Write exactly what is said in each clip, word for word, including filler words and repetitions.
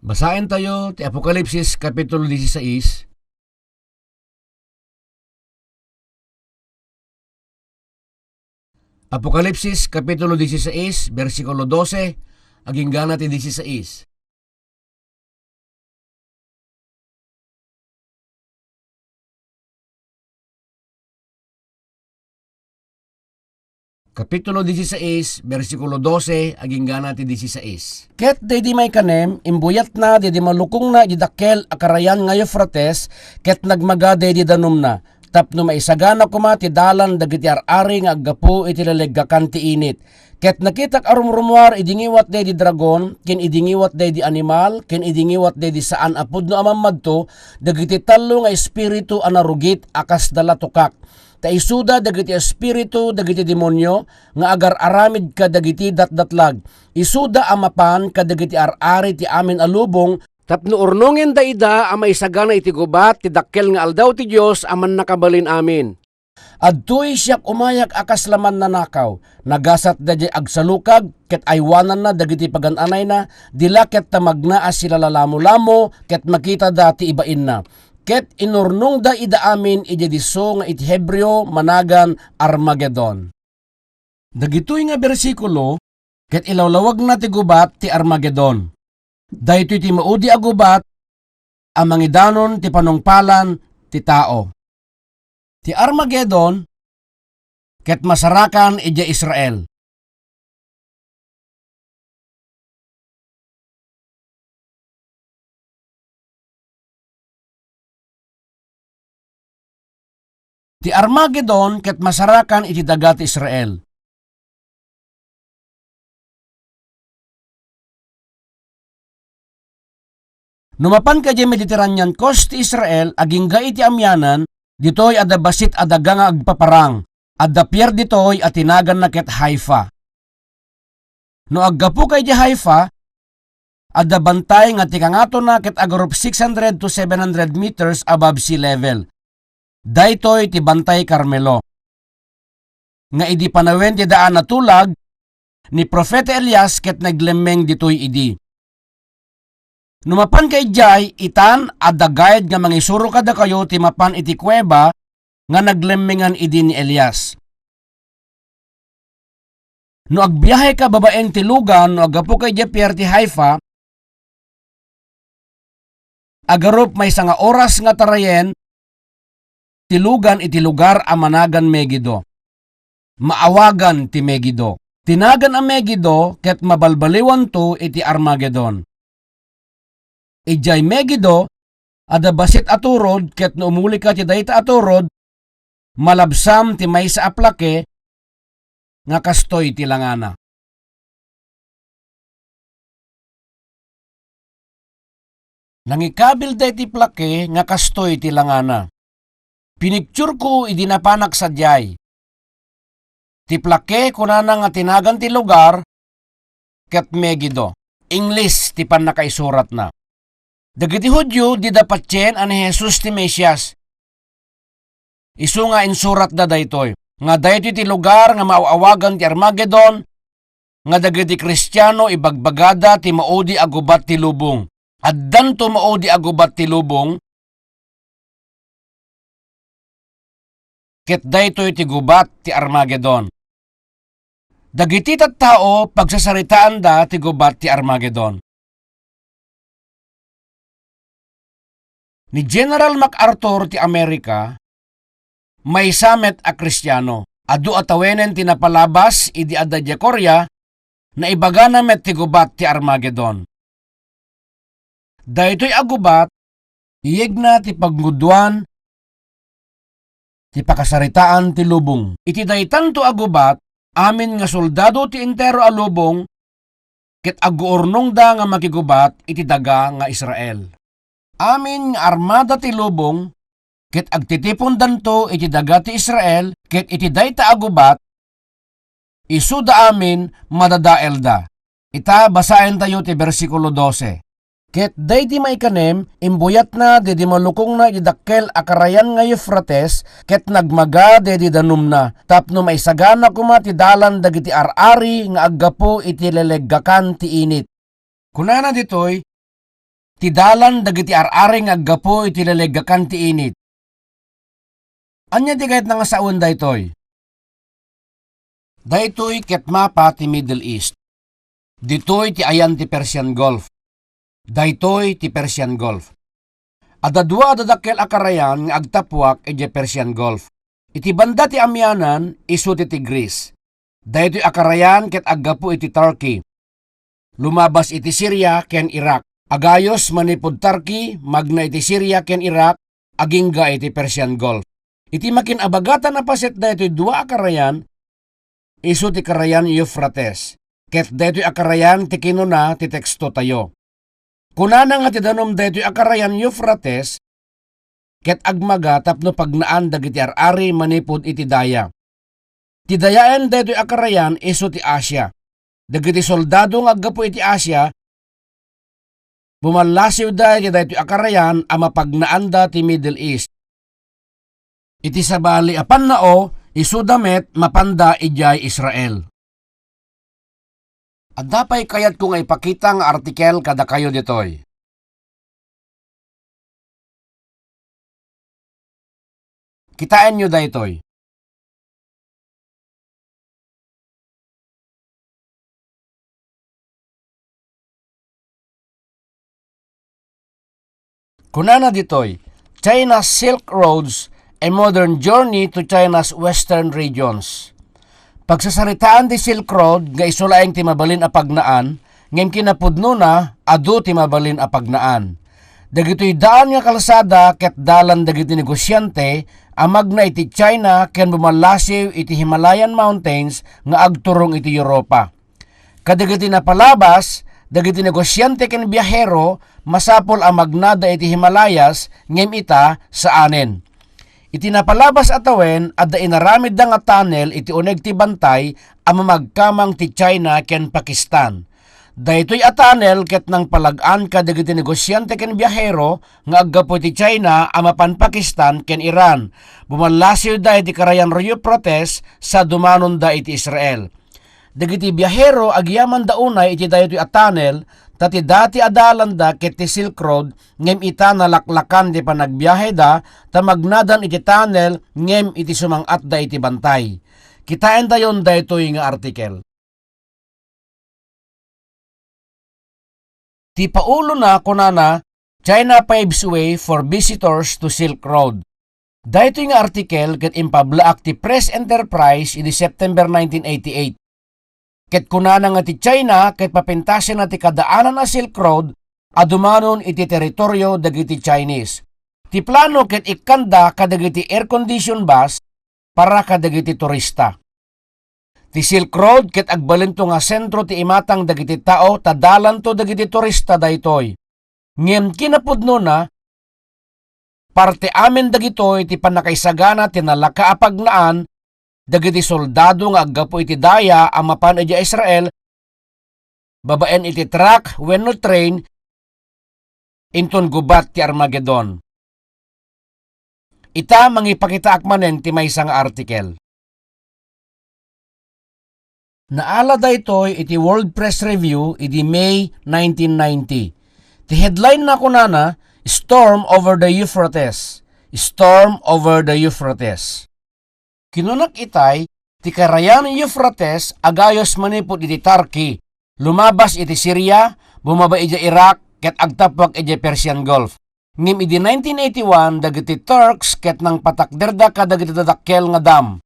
Basaentayo ti Apokalipsis Kapitulo dieciséis. Apokalipsis Kapitulo dieciséis, bersikulo dose, aginggana ti dieciséis. Kapitulo dieciséis, bersikulo dose, aginggana ti dieciséis. Ket daydi maikanem, imbuyatna daydi malukongna iti dakkel a karayan nga Eufrates, ket nagmaga daydi danumna, tapno maisagana koma ti dalan dagiti ar-ari nga aggapu iti leleggakan ti init. Ket nakitak a rumrumuar idi ngiwat daydi dragon, ken idi ngiwat daydi animal, ken idi ngiwat daydi saan a pudno a mammadto, dagiti tallo nga espiritu a narugit a kas dalatokak. Ta isuda dagiti espiritu dagiti demonio nga agar-aramid kadagiti datdatlag. Isuda a mapan kadagiti ar-ari ti amin a lubong, tapno urnongenda ida a maisagana iti gubat ti dakkel nga aldaw ti Dios a Mannakabalin-amin. Adtoy siak umayak a kasla mannanakaw. Nagasat daydiay agsalukag, ket aywananna dagiti pagan-anayna, dila ket ta magna a silalalamolamo, ket makitada ti ibainna. Ket inurnongda ida amin idiay disso nga iti Hebreo managan Armagedon. Dagitoy nga bersikulo ket ilawlawagna ti gubat ti Armagedon. Daytoy ti maudi a gubat a mangidanon ti panungpalan ti tao. Ti Armagedon ket masarakan idiay Israel. Ti Armagedon ket masarakan iti daga ti Israel. No mapan ka idiay Mediterranean coast ti Israel, agingga iti amianan, ditoy adda bassit a daga nga agpaparang. Adda pier ditoy a tinaganna ket Haifa. No aggapu ka idiay Haifa, adda bantay nga ti kangatona ket agarup six hundred to seven hundred meters above sea level. Daytoy ti Bantay Carmelo. Nga idi panawen ti daan a tulag, ni Profeta Elias ket naglemmeng ditoy idi. No mapan ka idiay, itan, adda guide nga mangisuro kadakayo ti mapan iti kuweba nga naglemmengan idi ni Elias. No agbiahe ka babaen ti lugan, no aggapu ka idiay pier ti Haifa, agarup maysa nga oras nga tarayen ti lugan iti lugar a managan Megido. Maawagan ti Megido. Ti nagan a Megido ket mabalbaliwanto iti Armagedon. Idiay Megido, adda bassit a turod ket no umuli ka ti dayta a turod, malabsam ti maysa a plake nga kastoy ti langana. Nangikabil daydi plake nga kastoy ti langana. Pinikturko idi napanak sadiay. Ti plake kunana nga ti nagan ti lugar ket Megido. Ingles ti pannakaisuratna. Dagiti Judio dida patien a ni Jesus ti Mesias. Isu nga insuratda daytoy, nga daytoy ti lugar nga maaw-awagan ti Armagedon, nga dagiti Kristiano ibagbagada ti maudi a gubat ti lubong. Addanto maudi a gubat ti lubong, ket daytoy ti gubat ti Armagedon. Dagiti tattao, pagsasaritaanda ti gubat ti Armagedon. Ni General MacArthur ti Amerika, maysa met a Kristiano. Adu a tawenen ti napalabas idi adda idiay Korea, naibagana met ti gubat ti Armagedon. Daytoy a gubat, iyegna ti panggudoan ti pakasaritaan ti lubong. Iti daytanto a gubat, amin nga soldado ti entero a lubong ket aguurnongda nga makigubat iti daga nga Israel. Amin nga armada ti lubong ket agtitipondanto iti daga ti Israel, ket iti dayta a gubat, isuda amin madadaelda. Ita, basaentayo ti bersikulo dose. Ket daydi maikanem, imbuyatna daydi malukongna iti dakkel a karayan nga Eufrates, ket nagmaga daydi danumna, tapno maisagana koma ti dalan dagiti ar-ari nga aggapu iti leleggakan ti init. Kunana ditoy, ti dalan dagiti ar-ari nga aggapu iti laleggakan ti init. Ania ti kayatna nga sawen daytoy? Daytoy ket mapa ti Middle East. Ditoy ti ayan ti Persian Gulf. Daytoy ti Persian Gulf. Adda dua a dadakkel a karayan nga agtappuak idiay Persian Gulf. Iti banda ti amianan, isu ti Tigris. Daytoy a karayan ket aggapu iti Turkey. Lumabas iti Syria ken Iraq. Agayos manipud Turkey, magna iti Syria ken Iraq, agingga iti Persian Gulf. Iti makin-abagatan a paset daytoy dua a karayan, isu ti karayan Euphrates, ket daytoy a karayan ti kinuna ti tekstotayo. Kunana nga ti danum daytoy a karayan Euphrates ket agmaga tapno pagnaan dagiti ar-ari manipud iti daya. Ti dayaen daytoy a karayan isu ti Asia. Dagiti soldado nga aggapu iti Asia, bumallasiwda iti daytoy a karayan a mapagnaanda ti Middle East. Iti sabali a pannao, isuda met mapanda idiay Israel. Adda pay kayatko nga ipakita nga artikel kadakayo ditoy. Kitaenyo daytoy. Kunana ditoy, China's Silk Roads, a Modern Journey to China's Western Regions. Pagsasaritaan ti Silk Road nga isu laeng ti mabalin a pagnaan, ngem kinapudnona, adu ti mabalin a pagnaan. Dagitoy daan nga kalsada ket dalan dagiti negosiante a magna iti China ken bumallasiw iti Himalayan Mountains nga agturong iti Europa. Kadagiti napalabas, dagiti negosiante ken biahero, masapul a magnada iti Himalayas, ngem ita, saanen. Iti napalabas a tawen, adda inaramidda nga tunnel iti uneg ti bantay a mamagkamang ti China ken Pakistan. Daytoy a tunnel ket nangpalag-an kadagiti negosiante ken biahero nga aggapu iti China a mapan Pakistan ken Iran. Bumallasiwda iti karayan Euphrates sa dumanonda iti Israel. Dagiti biahero agyamanda unay iti daytoy a tunnel, ta ti dati a dalanda ket ti Silk Road, ngem ita nalaklakan ti panagbiaheda, ta magnadan iti tunnel ngem iti sumang-atda iti bantay. Kitaendayon daytoy nga artikel. Ti paulona kunana, China paves way for visitors to Silk Road. Daytoy nga artikel ket impablaak ti Press Enterprise idi September nineteen eighty-eight. Ket kunana nga ti China ket papintasina ti kadaanan a Silk Road a dumanon iti teritorio dagiti Chinese. Ti plano ket ikkanda kadagiti air-condition bus para kadagiti turista. Ti Silk Road ket agbalinto nga sentro ti imatang dagiti tao ta dalanto dagiti turista daytoy. Ngem kinapudnona, parte amin dagitoy ti pannakaisagana ti nalaka a pagnaan dagiti soldado nga aggapu iti daya a mapan idiay Israel babaen iti truck wenno train inton gubat ti Armageddon. Ita, mangipakitaak manen ti maysa nga artikel. Naala daytoy iti World Press Review idi May nineteen ninety. Ti headline na kunana, "Storm over the Euphrates." Storm over the Euphrates. Kinunak itay, ti karayan Euphrates agayos manipud iti Turkey, lumabas iti Syria, bumaba idiay Iraq, ket agtappuak idiay Persian Gulf. Ngem idi nineteen eighty-one, dagiti Turks ket nangpatakderda kadagiti dadakkel nga dam.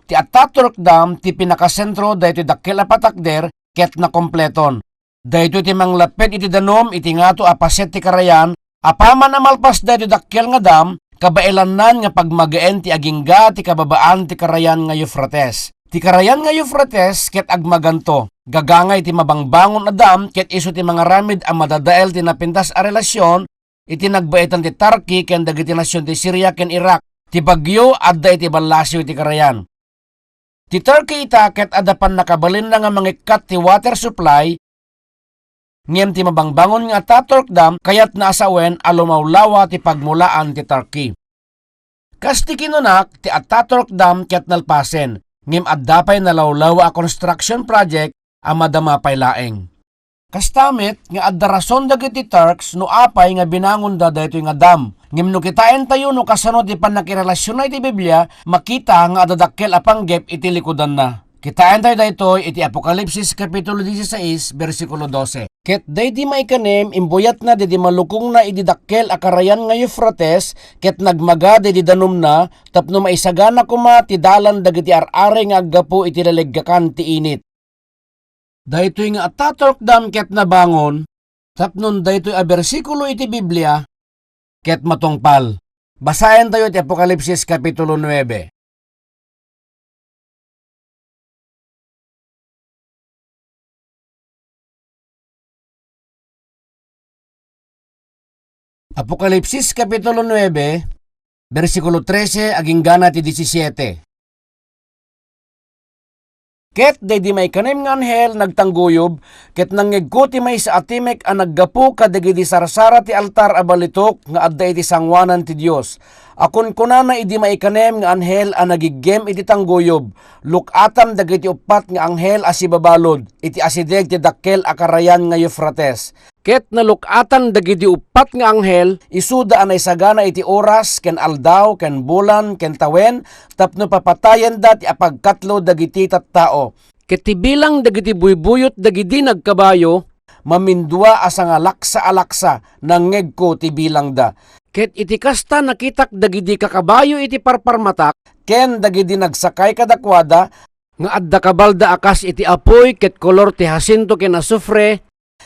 Ti Ataturk Dam ti pinakasentro daytoy dakkel a patakder ket nakompleton. Daytoy ti manglapped iti danum iti ngato a paset ti karayan, apaman a malpas daytoy dakkel nga dam, kabaelannan nga pagmagaen ti agingga ti kababaan ti karayan nga Euphrates. Ti karayan nga Euphrates ket agmaganto, gagangay ti mabangbangon a dam ket isu ti mangaramid a madadael ti napintas a relasyon iti nagbaetan ti Turkey ken dagiti nasion ti Syria ken Iraq. Ti bagyo adda iti ballasiw iti karayan. Ti Turkey ita ket adda pannakabalinna nga mangikkat ti water supply, ngem ti mabangbangon nga Ataturk Dam kayatna a sawen a lumawlawa ti pagmulaan ti Turkey. Kas ti kinunak, ti Ataturk Dam ket nalpasen, ngem adda pay nalawlawa a construction project a madama pay laeng. Kasta met nga adda rason dagiti Turks no apay nga binangonda daytoy nga dam. Ngem no kitaentayo no kasano ti pannakirelasionna iti Biblia, makita nga adda dakkel a panggep iti likudanna. Kitaentayo daytoy iti Apokalipsis Kapitulo dieciséis, bersikulo dose. Ket daydi maikanem, imbuyatna daydi malukongna idi dakkel a karayan nga Eufrates, ket nagmaga daydi danumna, tapno maisagana koma ti dalan dagiti ar-ari nga aggapu iti laleggakan ti init. Daytoy nga Ataturk Dam ket nabangon, tapnon daytoy a bersikulo iti Biblia ket matungpal. Basaentayo ti Apokalipsis Kapitulo nuebe. Apokalipsis Kapitulo nuebe, bersikulo trese agingga na ti disisiete. Ket daydi maikanem nga anghel nagtanggoyob, ket nangngegko ti maysa a timek a naggapu kadagidi sarsara ti altar a balitok nga adda iti sangoanan ti Dios. A kunkunana idi maikanem nga anghel a nagiggem iti tanggoyob, "Luk-atam dagiti uppat nga anghel a sibabalud iti asideg ti dakkel a karayan nga Eufrates." Ket naluk-atan dagidi uppat nga anghel, isuda a naisagana iti oras, ken aldaw, ken bulan, ken tawen, tapno papatayenda ti apagkatlo dagiti tattao. Ket ti bilang dagiti buybuyot dagidi nagkabayo, mamindua a sangalaksa a laksa, nangngegko ti bilangda. Ket iti kasta, nakitak dagidi kakabayo iti parparmatak, ken dagidi nagsakay kadakuada, nga adda kabalda a kas iti apuy ket kolor ti hasinto ken asufre,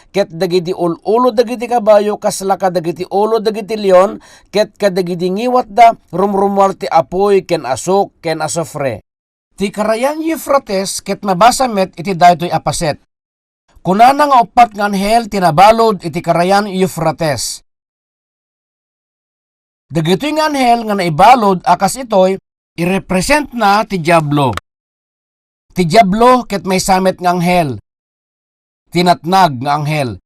ket dagiti ul-ulo dagiti kabayo kasla kadagiti ulo dagiti leon, ket kadagidi ngiwatda rumrumuar ti apuy ken asuk ken asufre. Ti karayan Eufrates ket nabasa met iti daytoy a paset. Kunana nga uppat nga anghel ti nabalud iti karayan Eufrates. Dagitoy nga anghel nga naibalud a kas itoy, irepresentna ti Diablo. Ti Diablo ket maysa met nga anghel, ti natnag nga anghel.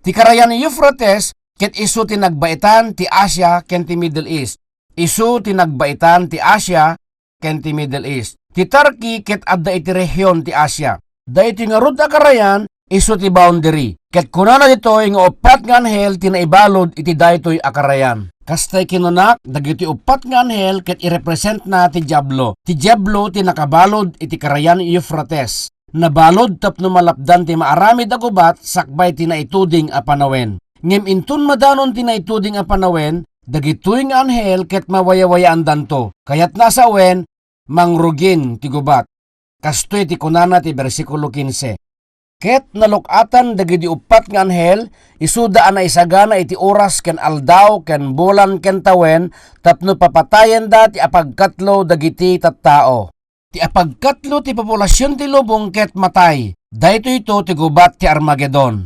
Ti karayan Eufrates ket isu ti nagbaitan ti Asia ken ti Middle East. Isu ti nagbaitan ti Asia ken ti Middle East. Ti Turkey ket adda iti rehion ti Asia. Daytoy ngarud a karayan, isu ti boundary. Ket kunana ditoy nga uppat nga anghel ti naibalud iti daytoy a karayan. Kastay kinunak, dagitoy uppat nga anghel ket irepresentna ti Diablo. Ti Diablo ti nakabalud iti karayan Eufrates. Nabalud tapno malapdan ti maaramid a gubat sakbay ti naituding a panawen. Ngem inton madanon ti naituding a panawen, dagitoy nga anghel ket mawayawayaandanto. Kayatna a sawen, mangrugin ti gubat. Kastoy ti kunana ti bersikulo kinse, "Ket naluk-atan dagidi uppat nga anghel, isuda a naisagana iti oras ken aldaw ken bulan ken tawen tapno papatayenda ti apagkatlo dagiti tattao." Ti apagkatlo ti populasion ti lubong ket matay. Daytoyto ti gubat ti Armagedon.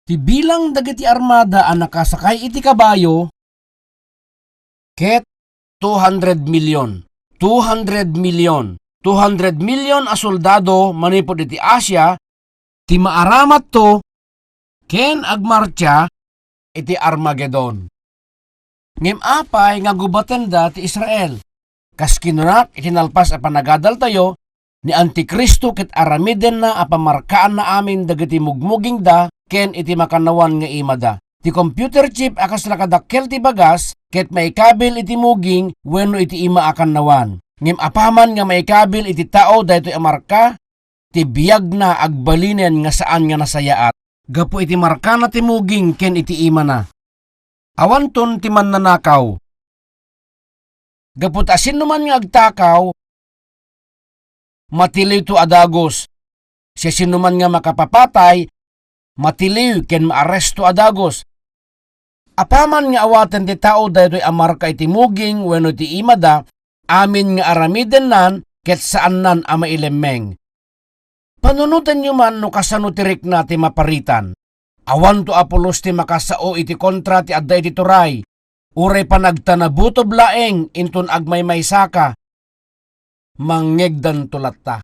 Ti bilang dagiti armada a nakasakay iti kabayo ket two hundred million. Two hundred million. Two hundred million a soldado manipud iti Asia ti maaramatto ken agmartsa iti Armagedon. Ngem apay nga gubatenda ti Israel? Kas kinunak iti nalpas a panagadaltayo, ni Antikristo ket aramidenna a pamarkaanna amin dagiti mugmugingda ken iti makannawan nga imada. Ti computer chip a kasla kadakkel ti bagas ket maikabil iti muging wenno iti ima a kannawan. Ngem apaman nga maikabil iti tao daytoy a marka, ti biagna agbalinen nga saan nga nasayaat gapu iti markana ti muging ken iti imana. Awanton ti mannanakaw. Gapu ta siasinoman nga agtakaw, matiliwto a dagus. Siasinoman nga makapapatay, matiliw ken maaresto a dagus. Apaman nga awaten ti tao daytoy a marka iti muging wenno iti imada, amin nga aramidennan ket saannan a mailemmeng. Panunotenyo man no kasano ti rikna ti maparitan. Awanto a pulos ti makasao iti kontra ti adda iti turay, uray panagtanabutob laeng inton agmaymaysaka, mangngegdanto latta.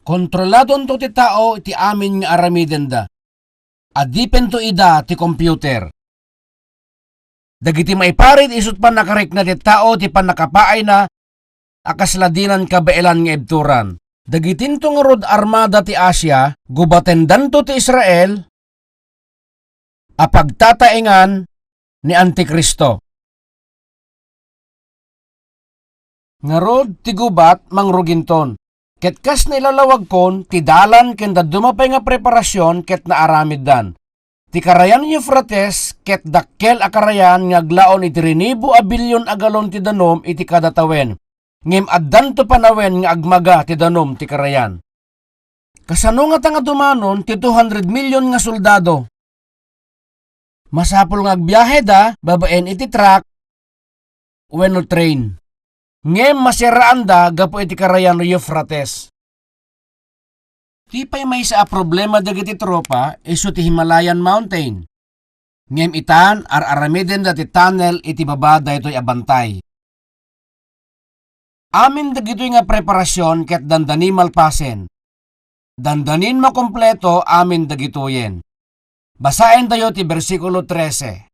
Kontroladonto ti tao iti amin nga aramidenda. Adipento ida ti computer. Dagiti maiparit isut' pannakarikna ti tao ti pannakapaayna a kasla dinan kabaelan nga ibturan. Dagitinto ngarud armada ti Asia, gubatendanto ti Israel a pagtataengan ni Antikristo. Ngarud, ti gubat, mangruginton. Ket kas nailalawagkon, ti dalan ken dadduma pay nga preparasion ket naaramiddan. Ti Karayan Eufrates ket dakkel a karayan nga aglaon iti rinibo a bilyon a galon ti danum iti kada tawen, ngem addanto panawen nga agmaga ti danum ti karayan. Kasano ngata nga dumanon ti two hundred million nga soldado? Masapul nga agbiaheda babaen iti truck wenno train. Ngem masiraanda gapu iti Karayan Eufrates. Ti pay maysa a problema dagiti tropa isu ti Himalayan Mountain. Ngem itan, ar-aramidenda ti tunnel iti baba daytoy a bantay. Amin dagitoy nga preparasion ket dandani malpasen. Dandanin makompleto amin dagitoyen. Basaentayo ti bersikulo trese.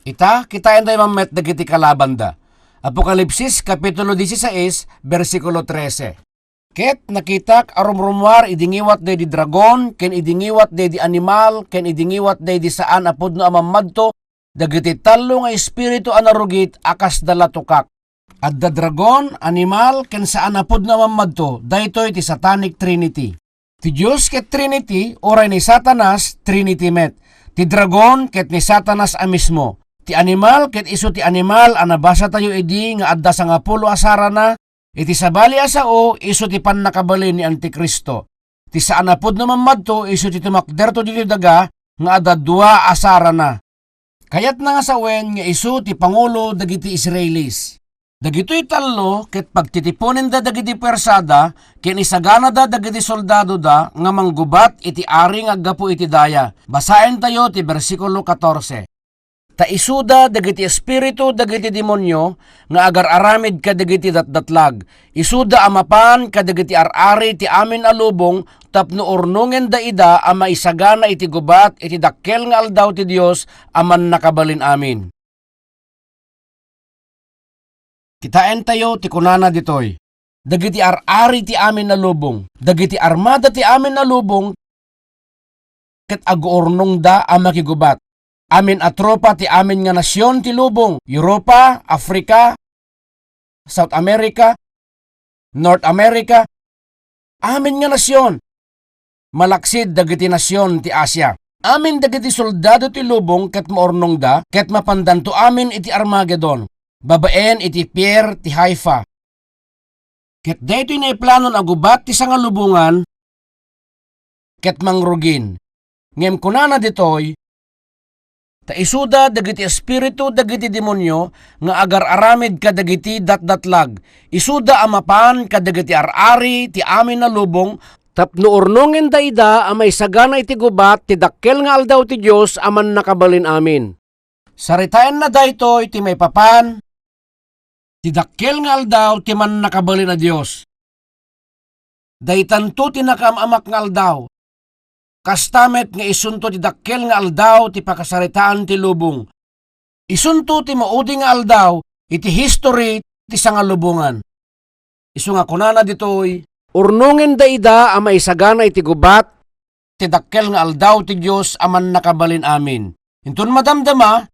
Ita, kitaentayo man met dagiti kalabanda. Apokalipsis, Kapitulo dieciséis, bersikulo trese. Ket nakitak a rumrumuar idi ngiwat daydi dragon, ken idi ngiwat daydi animal, ken idi ngiwat daydi saan a pudno a mammadto, dagiti tallo nga espiritu a narugit a kas dalatukak. Adda dragon, animal, ken saan a pudno a mammadto, daytoy ti Satanic Trinity. Ti Dios ket Trinity, uray ni Satanas, Trinity met. Ti dragon ket ni Satanas a mismo. Ti animal ket isu ti animal a nabasatayo idi nga adda sangapulo a sarana, iti sabali a sao isu ti pannakabalin ni Antikristo. Ti saan a pudno mammadto isu ti tumakderto ditoy daga nga adda dua a sarana. Kayatna nga sawen nga isu ti pangulo dagiti Israelis. Dagitoy tallo ket pagtitiponenda dagiti puersada ken isaganada dagiti soldadoda nga manggubat iti ari nga aggapu iti daya. Basaentayo ti bersikulo katorse. Ta isuda dagiti espiritu dagiti demonio nga agar-aramid kadagiti datdatlag. Isuda a mapan kadagiti ar-ari ti amin a lubong tapno urnongenda ida a maisagana iti gubat iti dakkel nga aldaw ti Dios a Mannakabalin-amin. Kitaentayo ti kunana ditoy, dagiti ar-ari ti amin a lubong, dagiti armada ti amin a lubong, ket aguurnongda a makigubat. Amin a tropa ti amin nga nasion ti lubong, Europa, Africa, South America, North America, amin nga nasion, malaksid dagiti nasion ti Asia. Amin dagiti soldado ti lubong ket maurnongda, ket mapandanto amin iti Armagedon, babaen iti pier ti Haifa. Ket daytoy naiplanon a gubat ti sangalubongan ket mangrugin. Ngem kunana ditoy, ta isuda dagiti espiritu dagiti demonio nga agar-aramid kadagiti datdatlag. Isuda a mapan kadagiti ar-ari ti amin a lubong tapno urnongenda ida a maisagana iti gubat ti dakkel nga aldaw ti Dios a Mannakabalin-amin. Saritaenna daytoy ti maipapan ti dakkel nga aldaw ti Mannakabalin a Dios. Daytanto ti nakaam-amak nga aldaw. Kasta met nga isunto ti dakkel nga aldaw ti pakasaritaan ti lubong. Isunto ti maudi nga aldaw iti history ti sangalubongan. Isu nga kunana ditoy, urnongenda ida a maisagana iti gubat ti dakkel nga aldaw ti Dios a Mannakabalin-amin. Inton madamdama,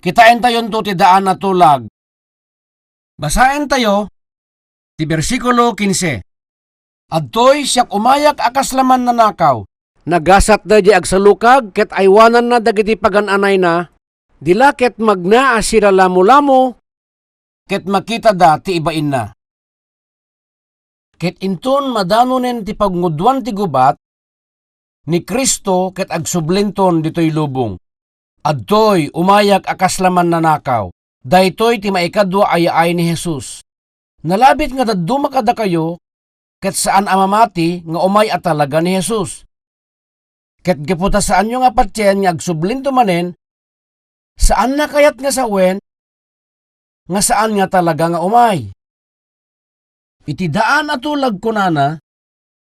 kitaentayonto ti daan a tulag. Basaentayo ti bersikulo kinse. Adtoy siak umayak a kasla mannanakaw. Nagasat daydiay agsalukag ket aywananna dagiti pagan-anayna, dila ket magna a siralamulamo ket makitada ti ibainna. Ket inton madanonen ti pagngudwan ti gubat, ni Cristo ket agsublinton ditoy lubong. Adtoy umayak a kasla mannanakaw. Daytoy ti maikadua a yaay ni Jesus. Nalabit nga dadduma kadakayo ket saan a mamati nga umay a talaga ni Jesus. Ket gapu ta saanyo nga patien nga agsublinto manen, saanna kayat nga sawen nga saan nga talaga nga umay. Iti daan a tulag kunana,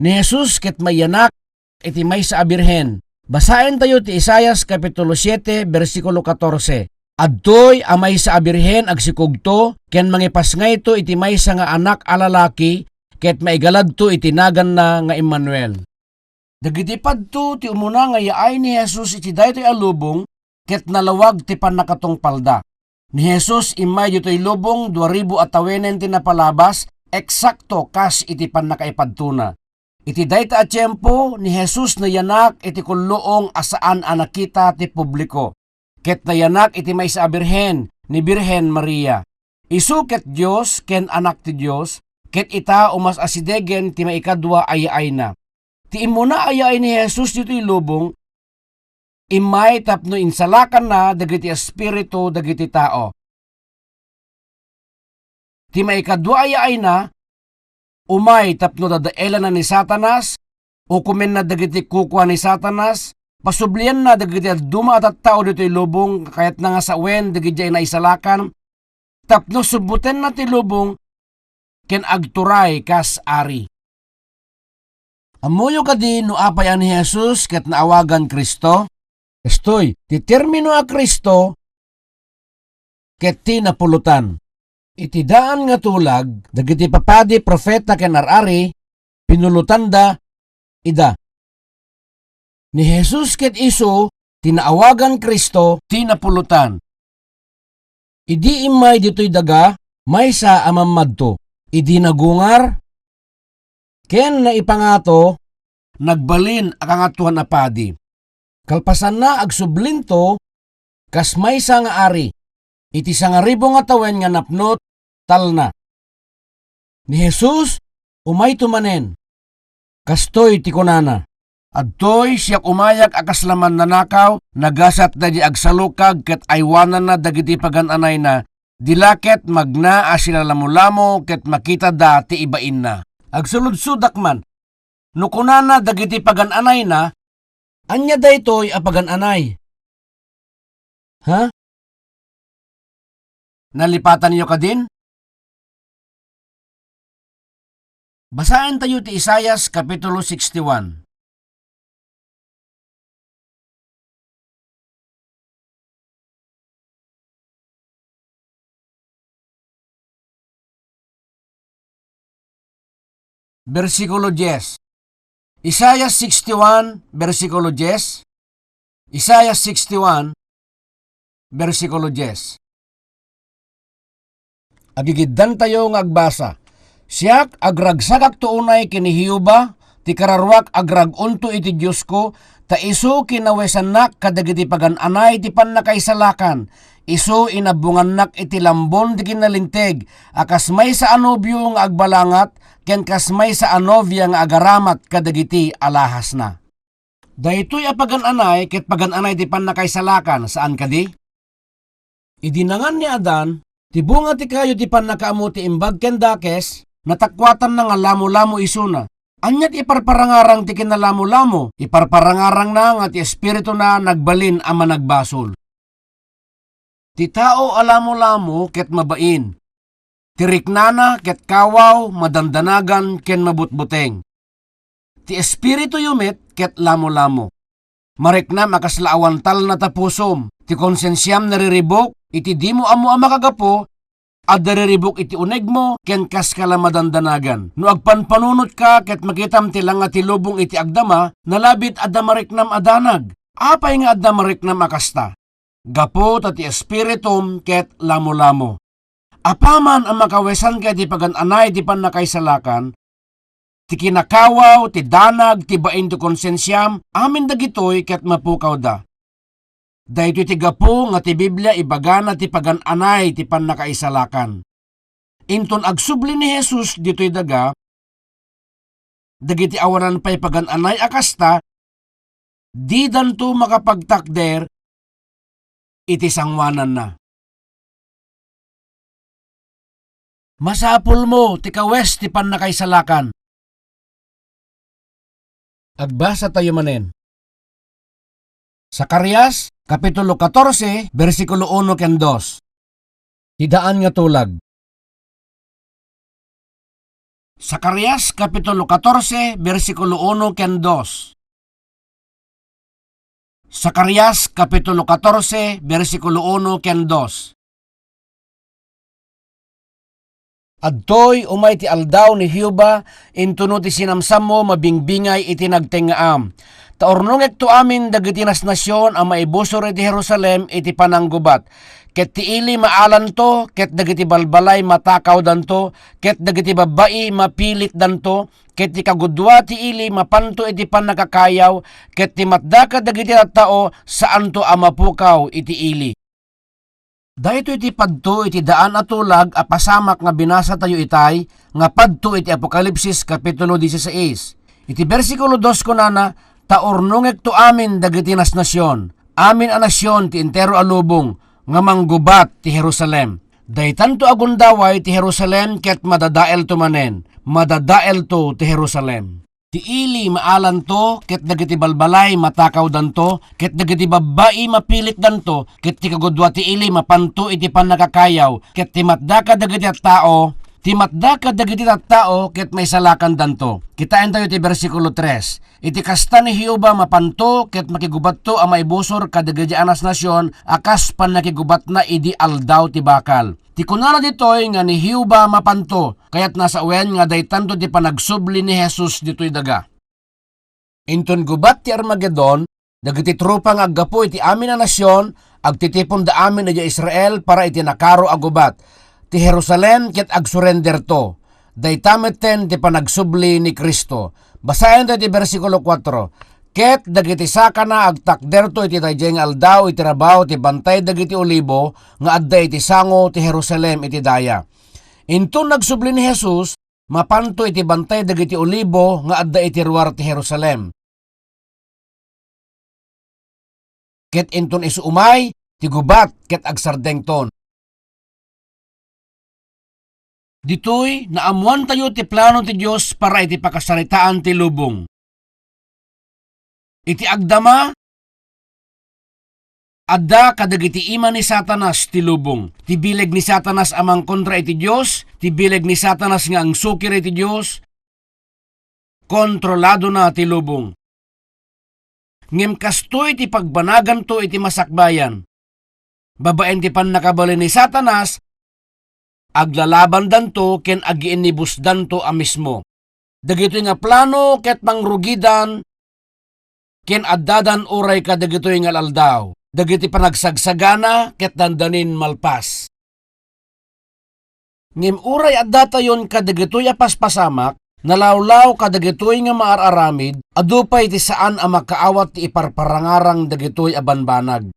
ni Jesus ket maiyanak iti maysa a birhen. Basaentayo ti Isaias Kapitulo siete, bersikulo katorse. Adtoy a maysa a birhen agsikugto ken mangipasngayto iti maysa nga anak a lalaki, ket maigaladto iti naganna nga Emmanuel. Dagiti padto ti umuna nga yaay ni Jesus iti daytoy a lubong, ket nalawag ti pannakatungpalda. Ni Jesus immay ditoy lubong dua ribu a tawenen ti napalabas, eksakto kas iti pannakaipadtona. Iti dayta a tiempo, ni Jesus nayanak iti kulluong a saan a nakita ti publiko, ket nayanak iti maysa a birhen, ni Birhen Maria. Isu ket Dios ken Anak ti Dios, ket ita umas-asidegen ti maikadua a yaayna. Ti immuna a yaay ni Jesus ditoy lubong, immay tapno insalakanna dagiti espiritu dagiti tao. Ti maikadua a yaayna, umay tapno dadaelana ni Satanas, ukomenna dagiti kukua ni Satanas, pasublianna dagiti dadduma a tattao ditoy lubong, kayatna nga sawen dagiti diay naisalakan, tapno subbutenna ti lubong ken agturay kas ari. Ammoyo kadi no apay a ni Jesus ket naawagan Cristo? Kastoy, ti termino a Cristo ket ti napulotan. Iti daan nga tulag, dagiti papadi, profeta ken ar-ari, pinulotanda ida. Ni Jesus ket isu ti naawagan Cristo ti napulotan. Idi immay ditoy daga, maysa a mammadto. Idi nagungar ken naipangato, nagbalin a Kangatoan a Padi. Kalpasanna, agsublinto kas maysa nga ari iti sangaribu nga tawen nga napno talna. Ni Jesus, umayto manen. Kastoy ti kunana, "Adtoy, siak umayak a kasla mannanakaw, nagasat daydi agsalukag ket aywananna dagiti pagan-anayna, di la ket magna a silalamolamo ket makitada ti ibainna." Agsulodsodak man, no kunana dagiti pagan-anayna, "Ania daytoy a pagan-anay?" Ha? Nalipatanyo kadin? Basaentayo ti Isaias Kapitulo sixty-one. Bersikulo dies. Isaias sixty-one, bersikulo dies. Isaias sixty-one, bersikulo dies. Agigiddantayo nga agbasa. Siak, agragsakakto unay ken ni Jehovah, ti kararuak agrag-onto iti Diosko, ta isu kinawesannak kadagiti pagan-anay ti pannakaisalakan. Isu inabbongannak iti lambon ti kinalinteg, a kas maysa a nobio nga agbalangat, ken kas maysa a nobia nga agaramat kadagiti alahasna. Daytoy a pagan-anay ket pagan-anay ti pannakaisalakan, saan kadi? Idi nangan ni Adan, ti bunga ti kayo ti pannakaammo ti imbag ken dakes, natakuatanna nga lamolamo isuna. Ania ti iparparangarang ti kinalamolamo? Iparparangarangna nga ti espirituna nagbalin a managbasol. Ti tao a lamolamo ket mabain. Ti riknana ket kawaw, madandanagan, ken mabutbuteng. Ti espirituyo met ket lamolamo. Mariknam a kasla awan talna ta pusom. Ti konsensiam nariribuk iti dimo ammo a makagapu, adda riribuk iti unegmo, ken kaska la madandanagan. No agpanpanunotka ket makitam ti langa ti lubong iti agdama, nalabit adda mariknam a danag. Apay nga adda mariknam a kasta? Gapu ta ti espiritum ket lamolamo. Apaman a makawesanka iti pagan-anay ti pannakaisalakan, ti kinakawaw, ti danag, ti bain ti konsensiam, amin dagitoy ket mapukawda. Daytoy ti gapu nga ti Biblia ibagana ti pagan-anay ti pannakaisalakan. Inton agsubli ni Jesus ditoy daga, dagiti awanan pay pagan-anay a kasta, didanto makapagtakder iti sangoananna. Masapulmo ti kawes ti pannakaisalakan. Agbasatayo manen. Zacarias, Kapitulo katorse, bersikulo uno ken dos. Ti daan nga tulag. Zacarias, Kapitulo katorse, bersikulo uno ken dos. Zacarias, Kapitulo katorse, bersikulo uno ken dos. Adtoy umay ti aldaw ni Jehovah, intono ti sinamsammo mabingbingay iti nagtengngaam. Ta urnongekto amin dagiti nasnasion a maibusor iti Jerusalem iti pananggubat. Ket ti ili maalanto, ket dagiti balbalay matakawdanto, ket dagiti babbai mapilitdanto, ket ti kagudua ti ili mapanto iti pannakakayaw, ket ti matda kadagiti tattao saanto a mapukaw iti ili. Daytoy ti padto iti daan a tulag a pasamak nga binasatayo itay, nga padto iti Apokalipsis Kapitulo dieciséis. Iti bersikulo dos kunana, "Ta urnongekto amin dagiti nasnasion, amin a nasion ti entero a lubong, nga manggubat ti Jerusalem." Daytanto a gundaway ti Jerusalem ket madadaelto manen, madadaelto ti Jerusalem. Ti ili maalanto, ket dagiti balbalay matakawdanto, ket dagiti babbai mapilitdanto, ket ti kagudua ti ili mapanto iti pannakakayaw, ket ti matda kadagiti tattao, ti matda kadagiti tattao, ket maisalakandanto. Kitaentayo ti bersikulo tres. Iti kasta ni Jehovah mapanto, ket makigubatto a maibusor kadagiti a nasnasion a kas pannakigubatna idi Aldaw ti Bakal. Ti kunana ditoy nga ni Jehovah mapanto, kayatna sawen nga daytanto ti panagsubli ni Jesus ditoy daga. Inton gubat ti Armagedon, dagiti tropa nga aggapu iti amin a nasion, agtitiponda amin idiay Israel para iti nakaro a gubat ti Jerusalem ket agsurenderto. Dayta metten ti panagsubli ni Cristo. Basaen tayo ti bersikulo kuatro. Ket dagiti sakana agtakderto iti daydiay nga aldaw iti rabaw ti Bantay dagiti Olibo nga adda iti sango ti Jerusalem iti daya. Inton nagsubli ni Jesus, mapanto iti Bantay dagiti Olibo nga adda iti ruar ti Jerusalem. Ket inton isu umay ti gubat ket agsardengton. Ditoy, naammoantayo ti plano ti Dios para iti pakasaritaan ti lubong. Iti agdama, adda kadagiti ima ni Satanas ti lubong. Ti bileg ni Satanas a mangkontra iti Dios, ti bileg ni Satanas nga angsukir iti Dios, kontroladona ti lubong. Ngem kastoy ti pagbanaganto iti masakbayan. Babaen ti pannakabalin ni Satanas, aglalabandanto ken agiinnibusdanto a mismo. Dagitoy nga plano ket mangrugidan ken addadan uray kadagitoy nga aldaw. Dagiti panagsagsagana ket dandanin malpas. Ngem uray addatayon kadagitoy a paspasamak, nalawlaw kadagitoy nga maar-aramid, adu pay ti saan a makaawat ti iparparangarang dagitoy a banbanag.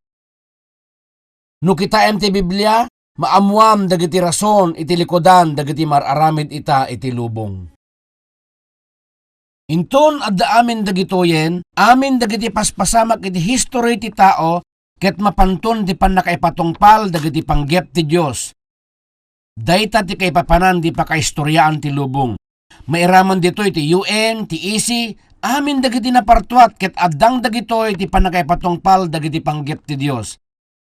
No kitaem ti Biblia, maammoam dagiti rason iti likudan dagiti maar-aramid ita iti lubong. Inton adda amin dagitoyen, amin dagiti paspasamak iti history ti tao, ket mapanton ti pannakaipatungpal dagiti panggep ti Dios. Dayta ti kaipapanan ti pakaistoriaan ti lubong. Mairaman ditoy ti U N, ti E C, amin dagiti napartuat ket addang dagitoy ti pannakaipatungpal dagiti panggep ti Dios.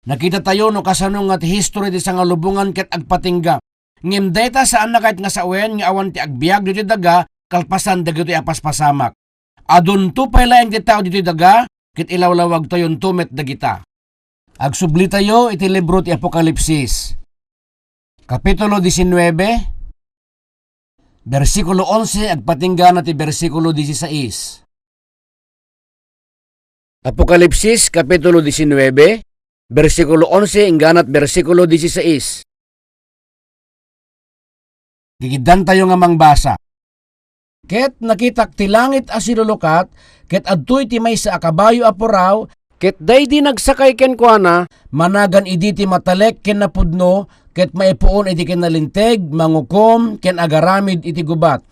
Nakitatayo no kasano nga ti history ti sangalubongan ket agpatingga. Ngem dayta saanna kayat nga sawen nga awan ti agbiag ditoy daga kalpasan dagitoy a paspasamak. Adunto pay laeng ti tao ditoy daga, ket ilawlawagtayonto met dagita. Agsublitayo iti libro ti Apokalipsis, Kapitulo diecinuebe, bersikulo onse agpatinggana ti bersikulo dieciséis. Apokalipsis, Kapitulo diecinuebe, bersikulo onse ingganat bersikulo dieciséis. Gigiddantayo nga mangbasa. Ket nakitak ti langit a silulukat, ket adtoy ti maysa a kabayo a puraw, ket daydi nagsakay kenkuana, managan idi ti matalek ken napudno, ket maipuon iti kinalinteg, mangukom, ken agaramid iti gubat.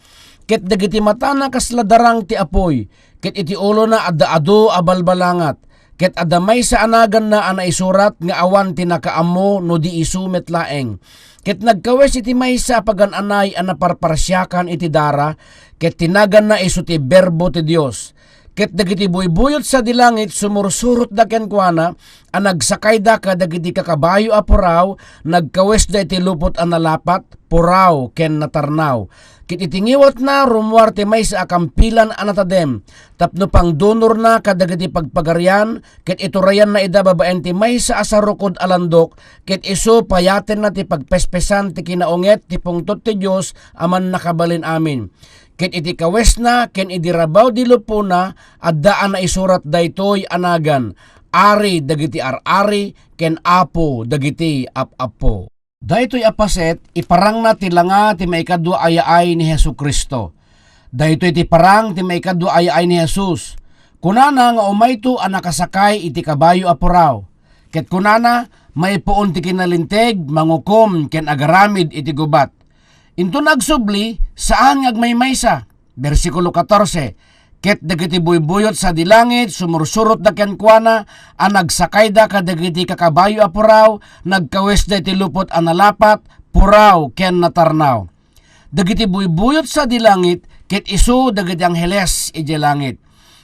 Ket dagiti matana kasla darang ti apuy, ket iti ulona adda adu a balbalangat, ket adda maysa a naganna a naisurat nga awan ti nakaammo no di isu met laeng. Ket nagkawes iti maysa a pagan-anay a naparparsiakan iti dara, ket ti naganna isu ti Berbo ti Dios. Ket dagiti buybuyot sadi langit sumursurotda kenkuana a nagsakayda kadagiti kakabayo a puraw, nagkawesda iti lupot a nalapat, puraw ken natarnaw. Ket iti ngiwatna, rummuar ti maysa a kampilan a natadem tapno pangdunorna kadagiti pagpagarian, ket iturayanna ida babaen ti maysa a sarukod a landok, ket isu payatenna ti pagpespesan ti kinaunget ti pungtot ti Dios a Mannakabalin-amin. Ket iti kawesna ken idi rabaw ti lupona, adda a naisurat daytoy a nagan, Ari dagiti ar-ari ken Apo dagiti ap-apo. Daytoy a paset, iparangna ti langa ti maikadua a yaay ni Jesu-Cristo. Daytoy ti parang ti maikadua a yaay ni Jesus. Kunana nga umayto a nakasakay iti kabayo a puraw. Ket kunana, maipuon ti kinalinteg, mangukom, ken agaramid iti gubat. Inton agsubli, saan nga agmaymaysa. Bersikulo katorse, ket dagiti buybuyot sadi langit, sumursurotda kenkuana a nagsakayda kadagiti kakabayo a puraw, nagkawesda iti lupot a nalapat, puraw, ken natarnaw. Dagiti buybuyot sadi langit, ket isu dagiti angheles idiay langit.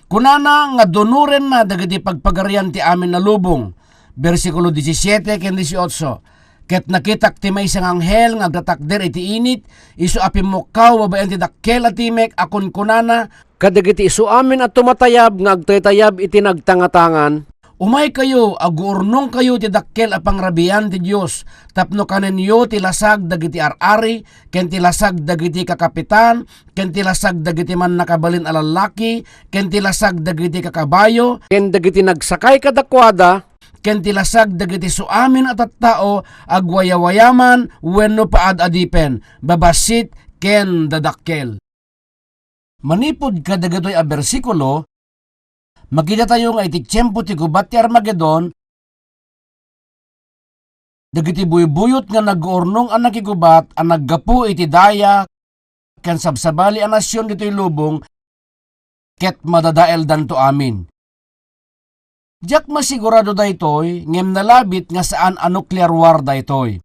Kunana nga dunorenna dagiti pagpagarian ti amin a lubong. Bersikulo disisiete ken disiotso, ket nakitak ti maysa nga anghel nga agtatakder iti init, isu a pimmukkaw babaen ti dakkel a timek a kunkunana kadagiti isu amin a tumatayab nga agtaytayab iti nagtangatangan, Umaykayo, aguurnongkayo ti dakkel a pangrabian ti Dios, tapno kanenyo ti lasag dagiti ar-ari, ken ti lasag dagiti kakapitan, ken ti lasag dagiti mannakabalin a lallaki, ken ti lasag dagiti kakabayo, ken dagiti nagsakay kadakuada, ken ti lasag dagiti suamin a tattao, agwayawayaman wenno paad-adipen, babassit ken dadakkel. Manipud kadagitoy a bersikulo, makitatayo nga iti tiempo ti gubat ti Armagedon, dagiti buybuyot nga naguurnong a nakigubat a naggapu iti daya ken sabsabali a nasion ditoy lubong, ket madadaeldanto amin. Diak masigurado daytoy, ngem nalabit nga saan a nuclear war daytoy.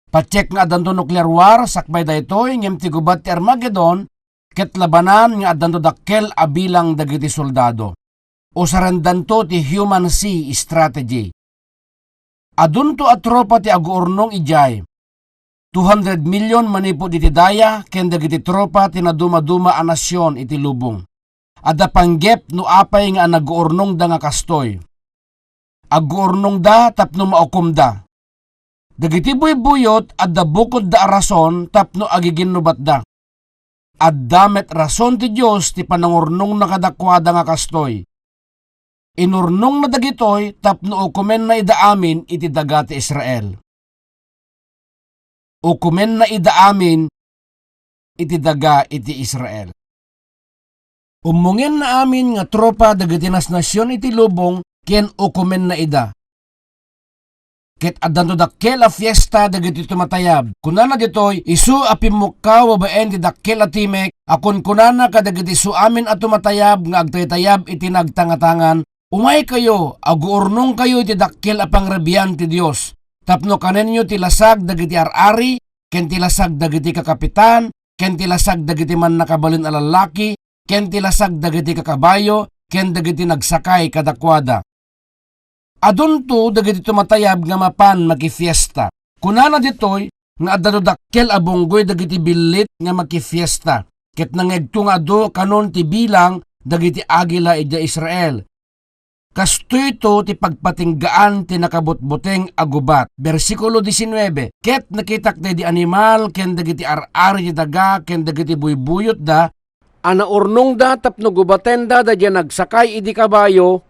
Patiek nga addanto nuclear war sakbay daytoy, ngem ti gubat ti Armagedon, ket labanan nga addanto dakkel a bilang dagiti soldado. Usarendanto ti human sea strategy. Adunto a tropa ti aguurnong idiay. Two hundred million manipud iti daya ken dagiti tropa ti nadumaduma a nasion iti lubong. Adda panggep no apay nga anaguurnongda nga kastoy. Aguurnongda tapno maukomda. Dagiti buybuyot adda bukodda a rason tapno agiginnubatda. Adda met rason ti Dios ti panangurnongna kadakuada nga kastoy. Inurnongna dagitoy tapno ukomenna ida amin iti daga ti Israel. Ukomenna ida amin iti daga iti Israel. Ummongenna amin nga tropa dagiti nasnasion iti lubong ken ukomenna ida. Ket addanto dakkel a fiesta dagiti tumatayab. Kunana ditoy, isu a pimmukkaw babaen ti dakkel a timek a kunkunana kadagiti suamin a tumatayab nga agtaytayab iti nagtangatangan, Umaykayo, aguurnongkayo iti dakkel a pangrabian ti Dios, tapno kanenyo ti lasag dagiti ar-ari, ken ti lasag dagiti kakapitan, ken ti lasag dagiti mannakabalin a lallaki, ken ti lasag dagiti kakabayo, ken dagiti nagsakay kadakuada. Adunto dagiti tumatayab nga mapan makifiesta. Kunana ditoy nga addanto dakkel a bunggoy dagiti billit nga makifiesta, ket nangngegto nga adu kanon ti bilang dagiti agila idiay Israel. Kastoyto ti pagpatinggaan ti nakabutbuteng a gubat. Bersikulo diecinueve, ket nakitak daydi animal ken dagiti ar-ari ti daga ken dagiti buybuyotda a naurnongda tapno gubatenda daydi a nagsakay idi kabayo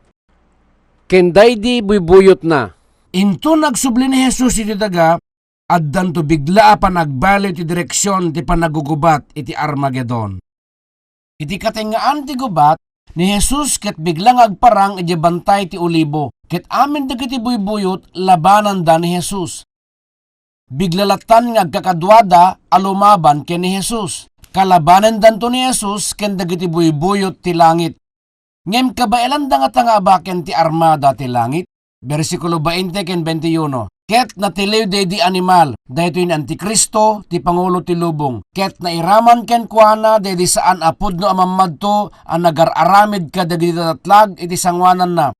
ken daydi buybuyotna. Inton agsubli ni Jesus iti daga, addanto bigla a panagbaliw ti direksion ti panagugubat iti Armagedon. Iti katengngaan ti gubat, ni Jesus ket bigla nga agparang idiay Bantay ti Olibo, ket amin dagiti buybuyot labananda ni Jesus. Bigla lattan nga agkakaduada a lumaban ken ni Jesus. Kalabanendanto ni Jesus ken dagiti buybuyot ti langit. Ngem kabaelanda ngata nga abaken ti armada ti langit? Bersikulo veinte ken veintiuno, ket natiliw daydi animal, daytoy ni Antikristo, ti pangulo ti lubong, ket nairaman kenkuana daydi saan a pudno a mammadto a nagar-aramid kadagiti natatlag iti sangoananna.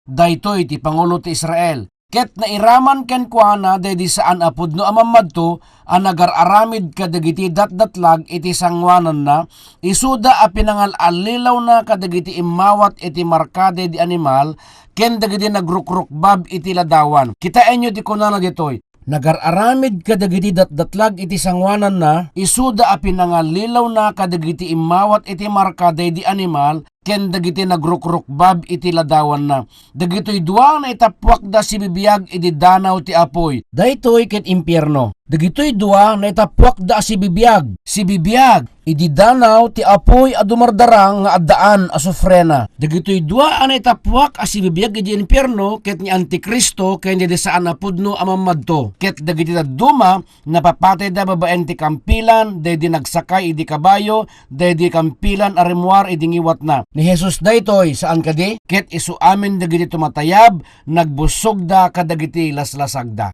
Daytoy ti pangulo ti Israel. Ket nairaman kenkuana daydi saan a pudno a mammadto a nagar-aramid kadagiti datdatlag iti sangoananna, isuda a pinangal-allilawna kadagiti immawat iti marka daydi animal ken dagiti nagrukrukbab iti ladawan. Kitaenyo ti kunana ditoy, nagar-aramid kadagiti datdatlag iti sangoananna, isuda a pinangallilawna kadagiti immawat iti marka daydi animal ken dagiti nagrukrukbab iti ladawanna. Dagitoy dua a naitappuakda a sibibiag idi danaw ti apuy. Daytoy ket impierno. Dagitoy dua a naitappuakda a sibibiag, sibibiag idi danaw ti apuy a dumardarang nga addaan a sufrena. Dagitoy dua a naitappuak a sibibiag idi impierno ket ni Antikristo ken daydi saan a pudno a mammadto. Ket dagiti dadduma, napapatayda babaen ti kampilan daydi nagsakay idi kabayo, daydi kampilan a rimmuar idi ngiwatna. Ni Jesus daytoy, saan kadi? Ket isu amin dagiti tumatayab, nagbussogda kadagiti laslasagda.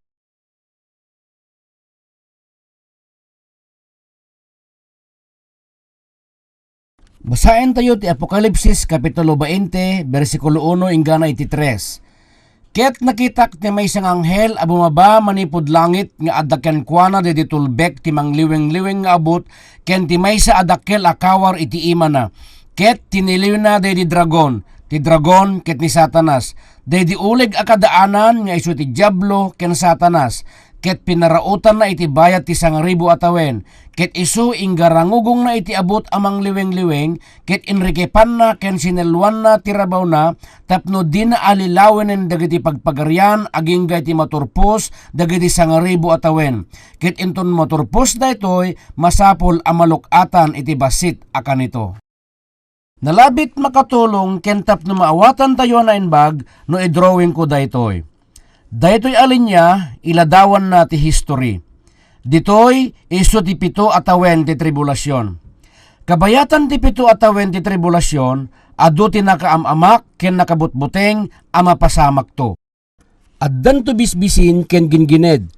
Basaentayo ti Apokalipsis, Kapitulo bainte, bersikulo uno inggana iti tres. Ket nakitak ti maysa nga anghel a bumaba manipud langit nga adda kenkuana daydi tulbek ti mangliwengwliweng nga abut ken ti maysa a dakkel a kawar iti imana. Ket tiniliwna daydi dragon, ti dragon ket ni Satanas, daydi uleg a kadaanan nga isu ti Diablo ken Satanas, ket pinaraotanna iti bayat ti sangribu a tawen, ket isu inggarangugongna iti abut a mangliwengwliweng, ket inrikepanna ken sinelluanna ti rabawna tapno dina allilawenen dagiti pagpagarian agingga iti maturpos dagiti sangribu a tawen. Ket inton maturpos daytoy, masapul a maluk-atan iti bassit a kanito. Nalabit makatulong ken tapno maawatantayo a naimbag no i-drawingko daytoy. Daytoy a linia, iladawanna ti history. Ditoy, isu ti pito a tawen ti tribulasion. Kabayatan ti pito a tawen ti tribulasion, adu ti nakaam-amak ken nakabutbuteng a mapasamakto. Addanto bisbisin ken gingined.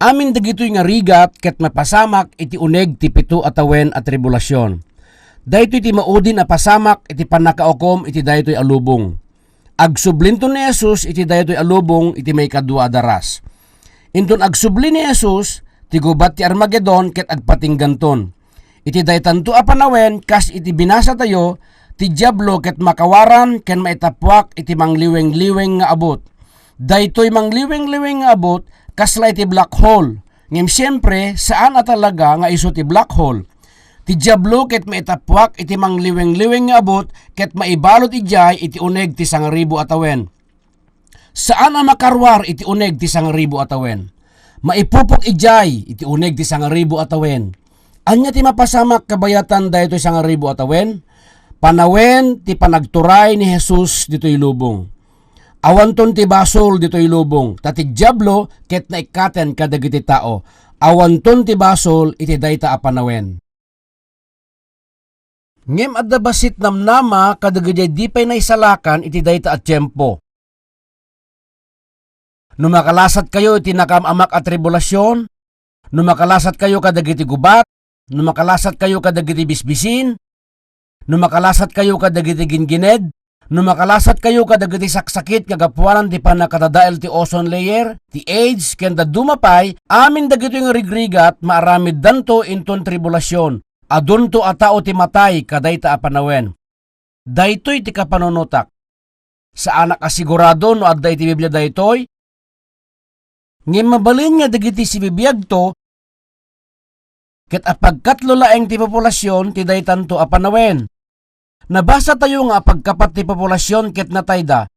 Amin dagitoy nga rigat ket mapasamak iti uneg ti pito a tawen a tribulasion. Daytoy ti maudin a pasamak iti pannakaukom iti daytoy a lubong. Agsublinto ni Jesus iti daytoy a lubong iti maikadua a daras. Inton agsubli ni Jesus, ti gubat ti Armagedon ket agpatingganton. Iti daytanto a panawen, kas iti binasatayo, ti Diablo ket makawaran ken maitappuak iti mangliwengwliweng nga abut. Daytoy mangliwengwliweng nga abut, kasla iti black hole. Ngem siempre, saan a talaga nga isu ti black hole. Ti Diablo ket maitappuak iti mangliwengwliweng nga abut ket maibalud idiay iti uneg ti sangribu a tawen. Saan a makaruar iti uneg ti sangribu a tawen. Maipupok idiay iti uneg ti sangribu a tawen. Ania ti mapasamak kabayatan daytoy sangribu a tawen? Panawen ti panagturay ni Jesus ditoy lubong. Awanton ti basol ditoy lubong, ta ti Diablo ket naikkaten kadagiti tao. Awanton ti basol iti dayta a panawen. Ngem adda bassit namnama kadagiti di pay naisalakan iti dayta a tiempo. No makalasatkayo iti nakaam-amak a tribulasion, no makalasatkayo kadagiti gubat, no makalasatkayo kadagiti bisbisin, no makalasatkayo kadagiti gingined, no makalasatkayo kadagiti saksakit nga gapuanan ti pannakadadael ti ozone layer, ti AIDS, ken dadduma pay, amin dagitoy nga rigrigat, maaramiddanto inton tribulasion. Adunto a tao ti matay kadayta a panawen. Daytoy ti kapanunotak. Saanak a sigurado no adda iti Biblia daytoy. Ngem mabalin nga dagiti sibibiagto ket apagkatlo laeng ti populasion ti daytanto a panawen. Nabasatayo nga apagkapat ti populasion ket natayda.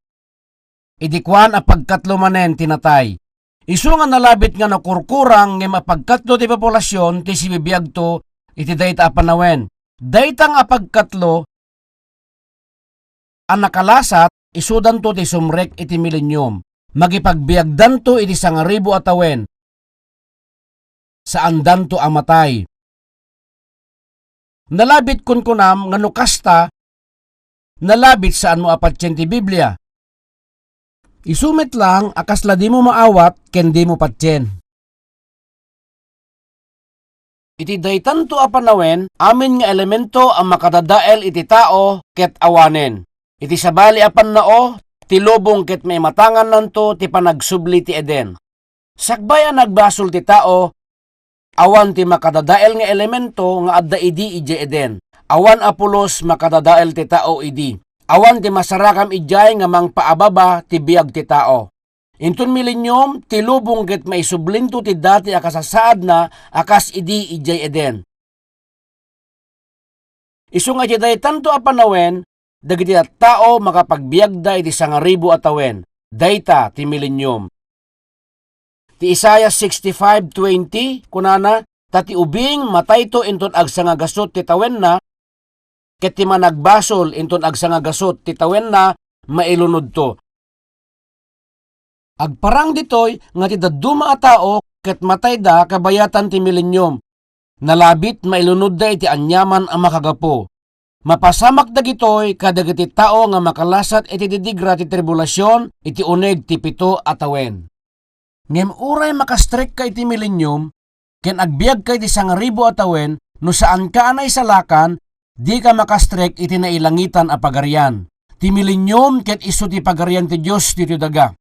Idi kuan, apagkatlo manen ti natay. Isu nga nalabit nga nakurkurang ngem apagkatlo ti populasion ti sibibiagto iti dayta a panawen. Dayta nga apagkatlo a nakalasat, isudanto ti sumrek iti milenium. Magipagbiagdanto iti sangaribu a tawen. Saandanto a matay. Nalabit kunkunam nga no kasta, nalabit saanmo a patien ti Biblia. Isu met lang a kasla dimo maawat ken dimo patien. Iti daytanto a panawen, amin nga elemento a makadadael iti tao ket awanen. Iti sabali a pannao, ti lubong ket maimatangannanto ti panagsubli ti Eden. Sakbay a nagbasol ti tao, awan ti makadadael nga elemento nga adda idi idiay Eden. Awan a pulos makadadael ti tao idi. Awan ti masarakam idiay nga mangpaababa ti biag ti tao. Inton milenium, ti lubong ket maisublinto ti dati a kasasaadna a kas idi idiay Eden. Isu nga iti daytanto a panawen, dagiti tattao makapagbiagda iti sangaribu a tawen. Dayta ti milenium. Ti Isaiah sixty-five twenty, kunana, "Ta ti ubing matayto inton agsangagasut ti tawenna, ket ti managbasol inton agsangagasut ti tawenna, mailunodto." Agparang ditoy nga ti dadduma a tao ket matayda kabayatan ti milenium. Nalabit mailunodda iti aniaman a makagapu. Mapasamak dagitoy kadagiti tao nga makalasat iti didigra ti tribulasion iti uneg ti pito a tawen. Ngem uray makastrekka iti milenium ken agbiagka iti sangaribu a tawen, no saanka a naisalakan, dika makastrek iti nailangitan a pagarian. Ti milenium ket isu ti pagarian ti Dios ditoy daga.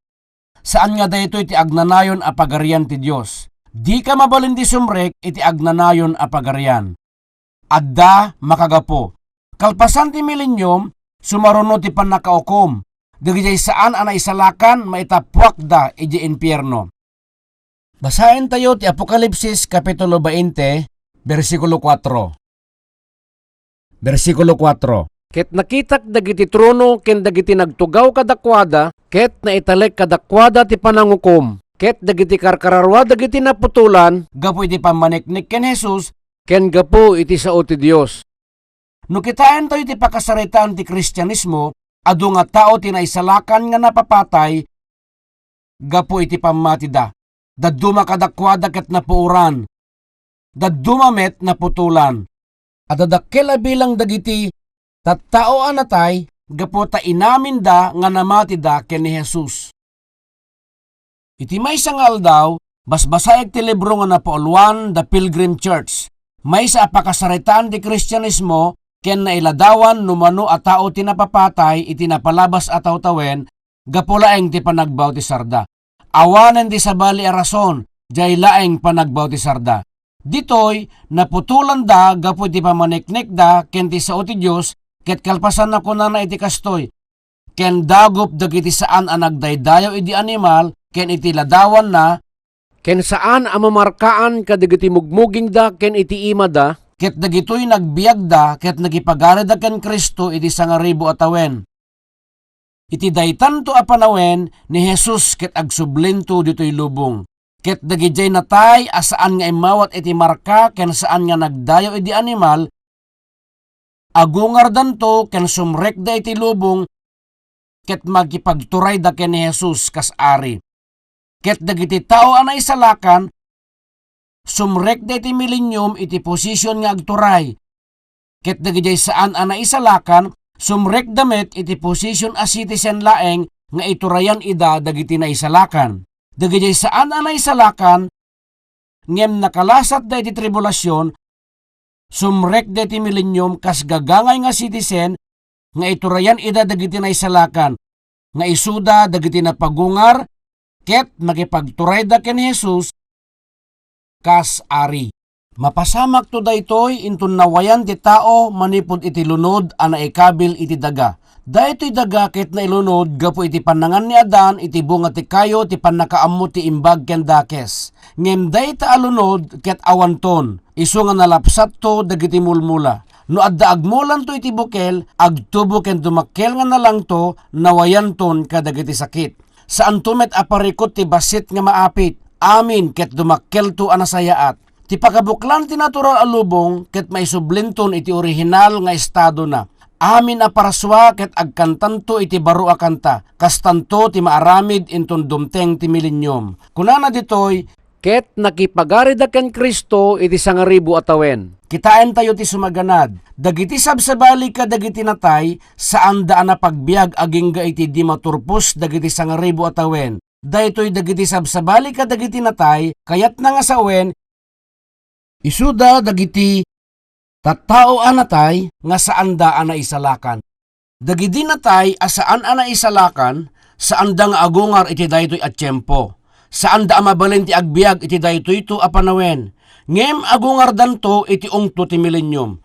Saan nga daytoy ti agnanayon a pagarian ti Dios. Dika mabalin ti sumrek iti agnanayon a pagarian. Adda makagapu. Kalpasan ti milenium, sumaruno ti pannakaukom. Dagiti saan a naisalakan, maitappuakda idiay impierno. Basaentayo ti Apokalipsis kapitulo bainte, bersikulo kuatro. Bersikulo kuatro. Ket nakitak dagiti trono ken dagiti nagtugaw kadakuada, ket naitalek kadakuada ti panangukom, ket dagiti karkararua dagiti naputolan gapu iti pammaneknek ken Jesus, ken gapu iti sao ti Dios. No kitaentayo ti pakasaritaan ti Kristianismo, adu nga tao ti naisalakan nga napapatay gapu iti pammatida. Dadduma kadakuada ket napuoran. Dadduma met naputolan. Adda dakkel a bilang dagiti tattao a natay gapu ta inaminda nga namatida ken ni Jesus. Iti maysa nga aldaw, basbasaek ti libro nga napauluan, The Pilgrim Church. Maysa a pakasaritaan ti Kristianismo ken nailadawan no mano a tao ti napapatay iti napalabas a tawtawen gapu laeng ti panagbaw ti sarda. Awanen ti sabali a rason, diay laeng panagbaw ti sarda. Ditoy, naputolanda gapu iti pammaneknekda ken ti sao ti Dios, ket kalpasanna kunana iti kastoy, "Ken dagup dagiti saan a nagdaydayaw idi animal ken iti ladawanna, ken saan a mamarkaan kadagiti mugmugingda ken iti imada, ket dagitoy nagbiagda ket nakipagarida ken Cristo iti sangaribu a tawen." Iti daytanto a panawen, ni Jesus ket agsublinto ditoy lubong. Ket dagidiay natay a saan nga immawat iti marka ken saan nga nagdayaw idi animal, agungardanto ken sumrekda iti lubong ket makipagturayda ken ni Jesus kas Ari. Ket dagiti tao a naisalakan, sumrekda iti milenium iti posision nga agturay. Ket dagidiay saan a naisalakan, sumrekda met iti posision a citizen laeng nga iturayan ida dagiti naisalakan. Dagidiay saan a naisalakan, ngem nakalasatda iti tribulasion, sumrekda iti milenium kas gagangay nga citizen nga iturayan ida dagiti naisalakan, nga isuda dagiti napagungar, ket makipagturayda ken ni Jesus kas Ari. Mapasamakto daytoy inton nawayan ti tao manipud iti lunod a naikabil iti daga. Daytoy daga ket nailunod gapu iti pannangan ni Adan iti bunga ti kayo ti pannakaammo ti imbag ken dakes. Ngem dayta a lunod ket awanton, isu nga nalapsatto dagiti mulmula. No adda agmulanto iti bukel, agtubo ken dumakkel nga nalangto, nawayanton kadagiti sakit. Saanto met a parikut ti bassit nga maapit. Amin ket dumakkelto a nasayaat. Ti pakabuklan ti natural a lubong ket maisublinton iti orihinal nga estadona. Amin a parsua ket agkantanto iti baro a kanta. Kastanto ti maaramid inton dumteng ti milenium. Kunana ditoy, "Ket nakipagarida ken Cristo iti sangaribu a tawen." Kitaentayo ti sumaganad. Dagiti sabsabali kadagiti natay, saanda a napagbiag agingga iti di maturpos dagiti sangaribu a tawen. Daytoy dagiti sabsabali kadagiti natay, kayatna nga sawen, isuda dagiti tattao a natay nga saanda a naisalakan. Dagidi natay a saan a naisalakan, Saanda nga agungar iti daytoy a tiempo. Saanda a mabalin ti agbiag iti daytoyto a panawen. Ngem agungardanto iti ungto ti milenium.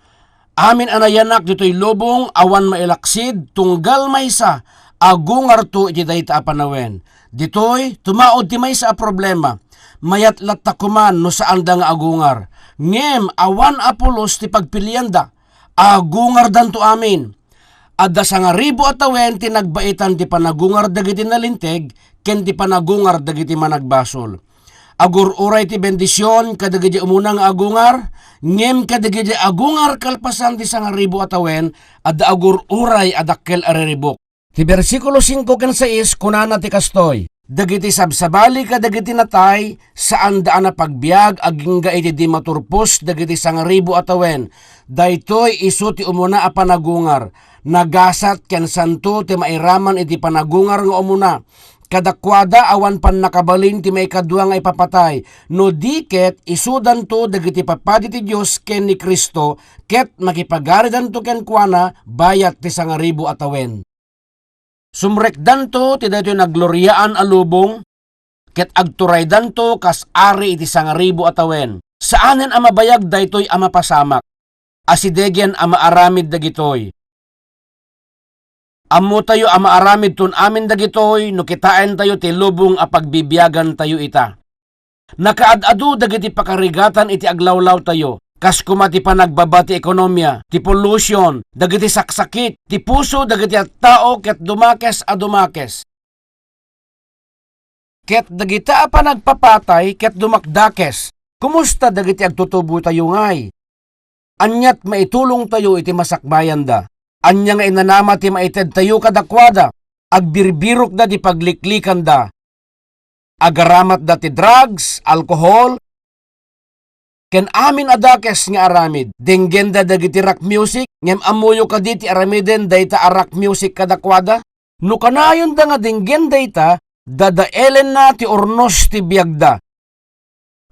Amin a nayanak ditoy lubong awan mailaksid, tunggal maysa, agungarto iti dayta a panawen. Ditoy, tumaud ti maysa a problema. Mayat latta koman no saanda nga agungar. Ngem awan a pulos ti pagpilianda. Agungardanto amin. Adda sangaribu a tawen ti nagbaitan ti panagungar dagiti nalinteg ken ti panagungar dagiti managbasol. Agur-uray ti bendision kadagiti umuna nga agungar, ngem kadagiti agungar kalpasan ti sangaribu a tawen, adda agur-uray a dakkel a riribuk. Ti bersikulo singko ken sais kunana ti kastoy, "Dagiti sabsabali kadagiti natay, saanda a napagbiag agingga iti di maturpos dagiti sangaribu a tawen." Daytoy isu ti umuna a panagungar. Nagasat ken santo ti mairaman iti panagungar nga umuna. Kadakuada, awan pannakabalin ti maikadua nga ipapatay, no di ket isudanto dagiti papadi ti Dios ken ni Cristo, ket makipagaridanto kenkuana bayat ti sangaribu a tawen. Sumrekdanto ti daytoy nagloriaan a lubong, ket agturaydanto kas ari iti sangaribu a tawen. Saanen a mabayag daytoy a mapasamak. Asidegen a maaramid dagitoy. Ammotayo a maaramidton amin dagitoy no kitaentayo ti lubong a pagbibiagantayo ita. Nakaad-adu dagiti pakarigatan iti aglawlawtayo, kas koma ti panagbaba ti ekonomia, ti pollution, dagiti saksakit, ti puso dagiti tattao ket dumakes a dumakes. Ket dagita a panagpapatay ket dumakdakes. Kumusta dagiti agtutubotayo ngay? Aniat maitulongtayo iti masakbayanda? Ania nga inanama ti maitedtayo kadakuada? Agbirbirokda ti pagliklikanda. Agaramatda ti drugs, alcohol, ken amin a dakes nga aramid. Denggenda dagiti rock music, ngem ammoyo kadi ti aramiden dayta a rock music kadakuada? No kanayonda nga denggen dayta, dadaelenna ti urnos ti biagda.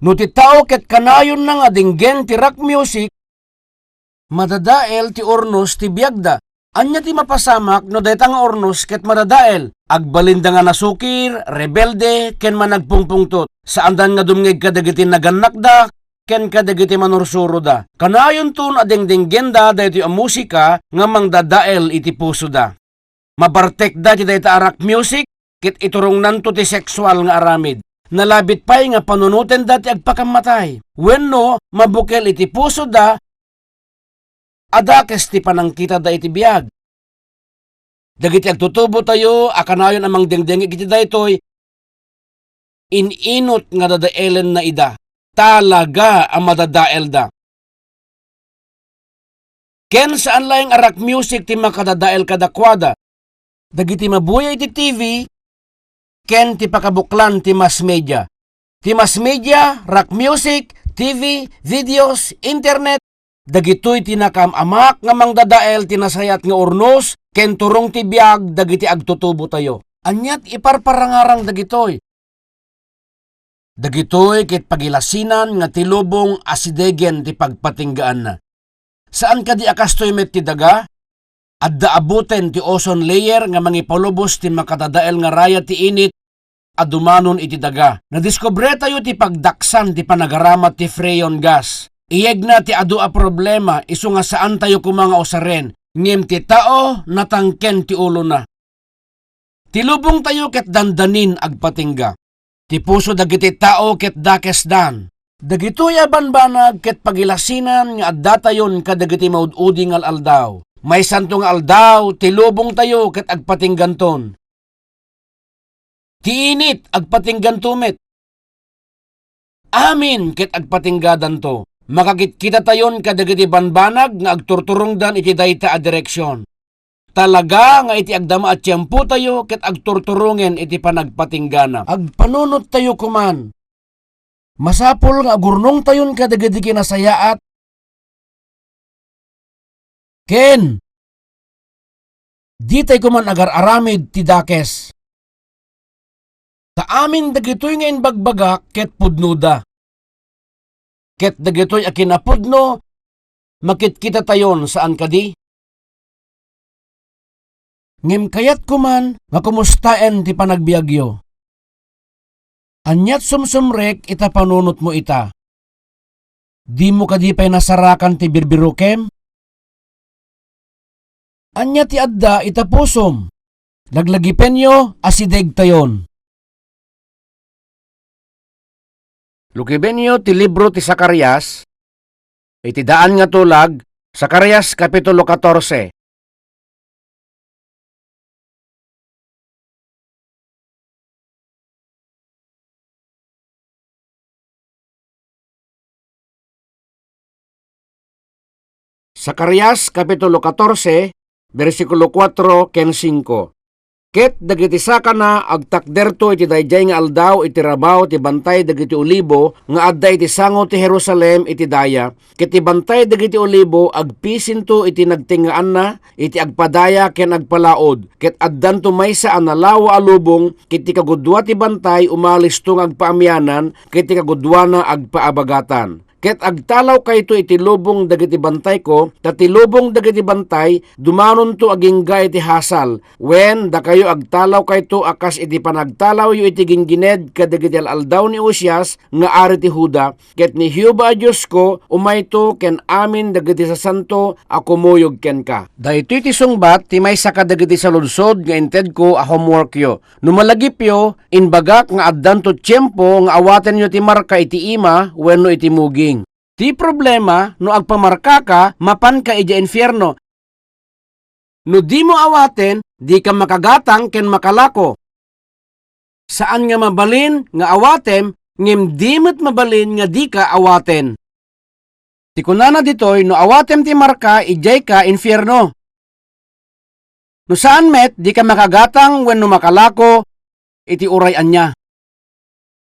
No ti tao ket kanayonna nga denggen ti rock music, madadael ti urnos ti biagda. Ania ti mapasamak no dayta nga urnos ket madadael? Agbalinda nga nasukir, rebelde, ken managpungpungtot. Saandan nga dumngeg kadagiti nagannakda ken kadagiti manursuroda. Kanayonton a dengdenggenda daytoy a musika nga mangdadael iti pusoda. Mabartekda ti dayta a rock music ket iturongnanto ti sexual nga aramid. Nalabit pay nga panunotenda ti agpakammatay wenno mabukel iti pusoda a dakes ti panangkitada iti biag. Dagiti agtutubotayo a kanayon a mangdengdengngeg iti daytoy, in-inut nga dadaelenna ida. Talaga a madadaelda. Ken saan laeng a rock music ti makadadael kadakuada. Dagiti mabuya iti T V ken ti pakabuklan ti mass media. Ti mass media, rock music, T V, videos, internet, dagitoy ti nakaam-amak nga mangdadael ti nasayaat nga urnos ken turong ti biag dagiti agtutubotayo. Ania ti iparparangarang dagitoy? Dagitoy ket pagilasinan nga ti lubong asidegen ti pagpatinggaanna. Saan kadi a kastoy met ti daga? Adda abuten ti ozone layer nga mangipalubos ti makadadael nga raya ti init a dumanon iti daga. Nadiskubretayo ti pagdaksan ti panagaramat ti freon gas. Iyegna ti adu a problema, isu nga saantayo koma nga usaren, ngem ti tao natangken ti ulona. Ti lubongtayo ket dandanin agpatingga. Ti puso dagiti tao ket dakesdan. Dagitoy a banbanag ket pagilasinan nga addatayon kadagiti maud-udi nga al-aldaw. Maysanto nga aldaw, ti lubongtayo ket agpatingganton. Ti init, agpatingganto met. Amin ket agpatinggadanto. Makakitkitatayon kadagiti banbanag nga agturturongdan iti dayta a direksion. Talaga nga iti agdama a tiempotayo ket agturturongen iti panagpatinggana. Agpanunottayo koman. Masapul nga agurnongtayon kadagiti kinasayaat ken ditay koman agar-aramid ti dakes. Ta amin dagitoy nga imbagbagak ket pudnoda. Ket dagitoy a kinapudno, makitkitatayon, saan kadi? Ngem kayatko man nga kumustaen ti panagbiagyo. Aniat sumsumrek ita panunotmo ita? Dimo kadi pay nasarakan ti birbirukem? Ania ti adda ita pusom? Laglagipenyo, asidegtayon. Lukibenyo ti libro ti Zacarias, iti daan nga tulag, Zacarias Kapitulo katorse. Zacarias, Kapitulo katorse, bersikulo kuatro ken singko. Ket dagiti sakana agtakderto iti daydiay nga aldaw iti rabaw ti Bantay dagiti Olibo nga adda iti sango ti Jerusalem iti daya, ket ti Bantay dagiti Olibo agpisinto iti nagtengngaanna iti agpadaya ken agpalaod, ket addanto maysa a nalawa a lubong, ket ti kagudua ti bantay umalisto nga agpaamianan, ket ti kaguduana agpaabagatan. Ket agtalawkayto iti lubong dagiti bantayko, ta ti lubong dagiti bantay dumanonto agingga iti hasal, wen, dakayo agtalawkayto a kas iti panagtalawyo iti ginggined kadagiti al-aldaw ni Uzias nga ari ti Juda, ket ni Jehovah a Diosko umayto ken amin dagiti sasanto a kumuyog kenka. Daytoy ti sungbat ti maysa kadagiti saludsod nga intedko a homeworkyo. No malagipyo, imbagak nga addanto tiempo nga awatenyo ti marka iti ima wenno iti muging. Ti problema, no agpamarkaka, mapanka idiay infierno. No dimo awaten, dika makagatang ken makalako. Saan nga mabalin nga awatem, ngem di met mabalin nga dika awaten. Ti kunana ditoy, no awatem ti marka, idiayka infierno. No saan met, dika makagatang wenno makalako iti uray ania.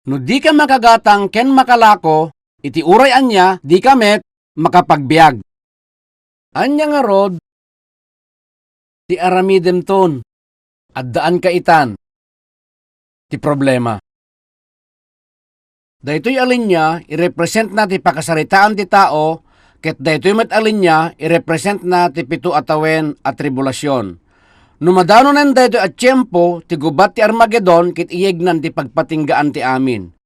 No dika makagatang ken makalako iti uray ania, dika met makapagbiag. Ania ngarud ti aramidemton? Addaanka itan ti problema. Daytoy a linia, irepresentna ti pakasaritaan ti tao, ket daytoy met a linia, irepresentna ti pito a tawen a tribulasion. No madanonen daytoy a tiempo, ti gubat ti Armagedon ket iyegnan ti pagpatinggaan ti amin.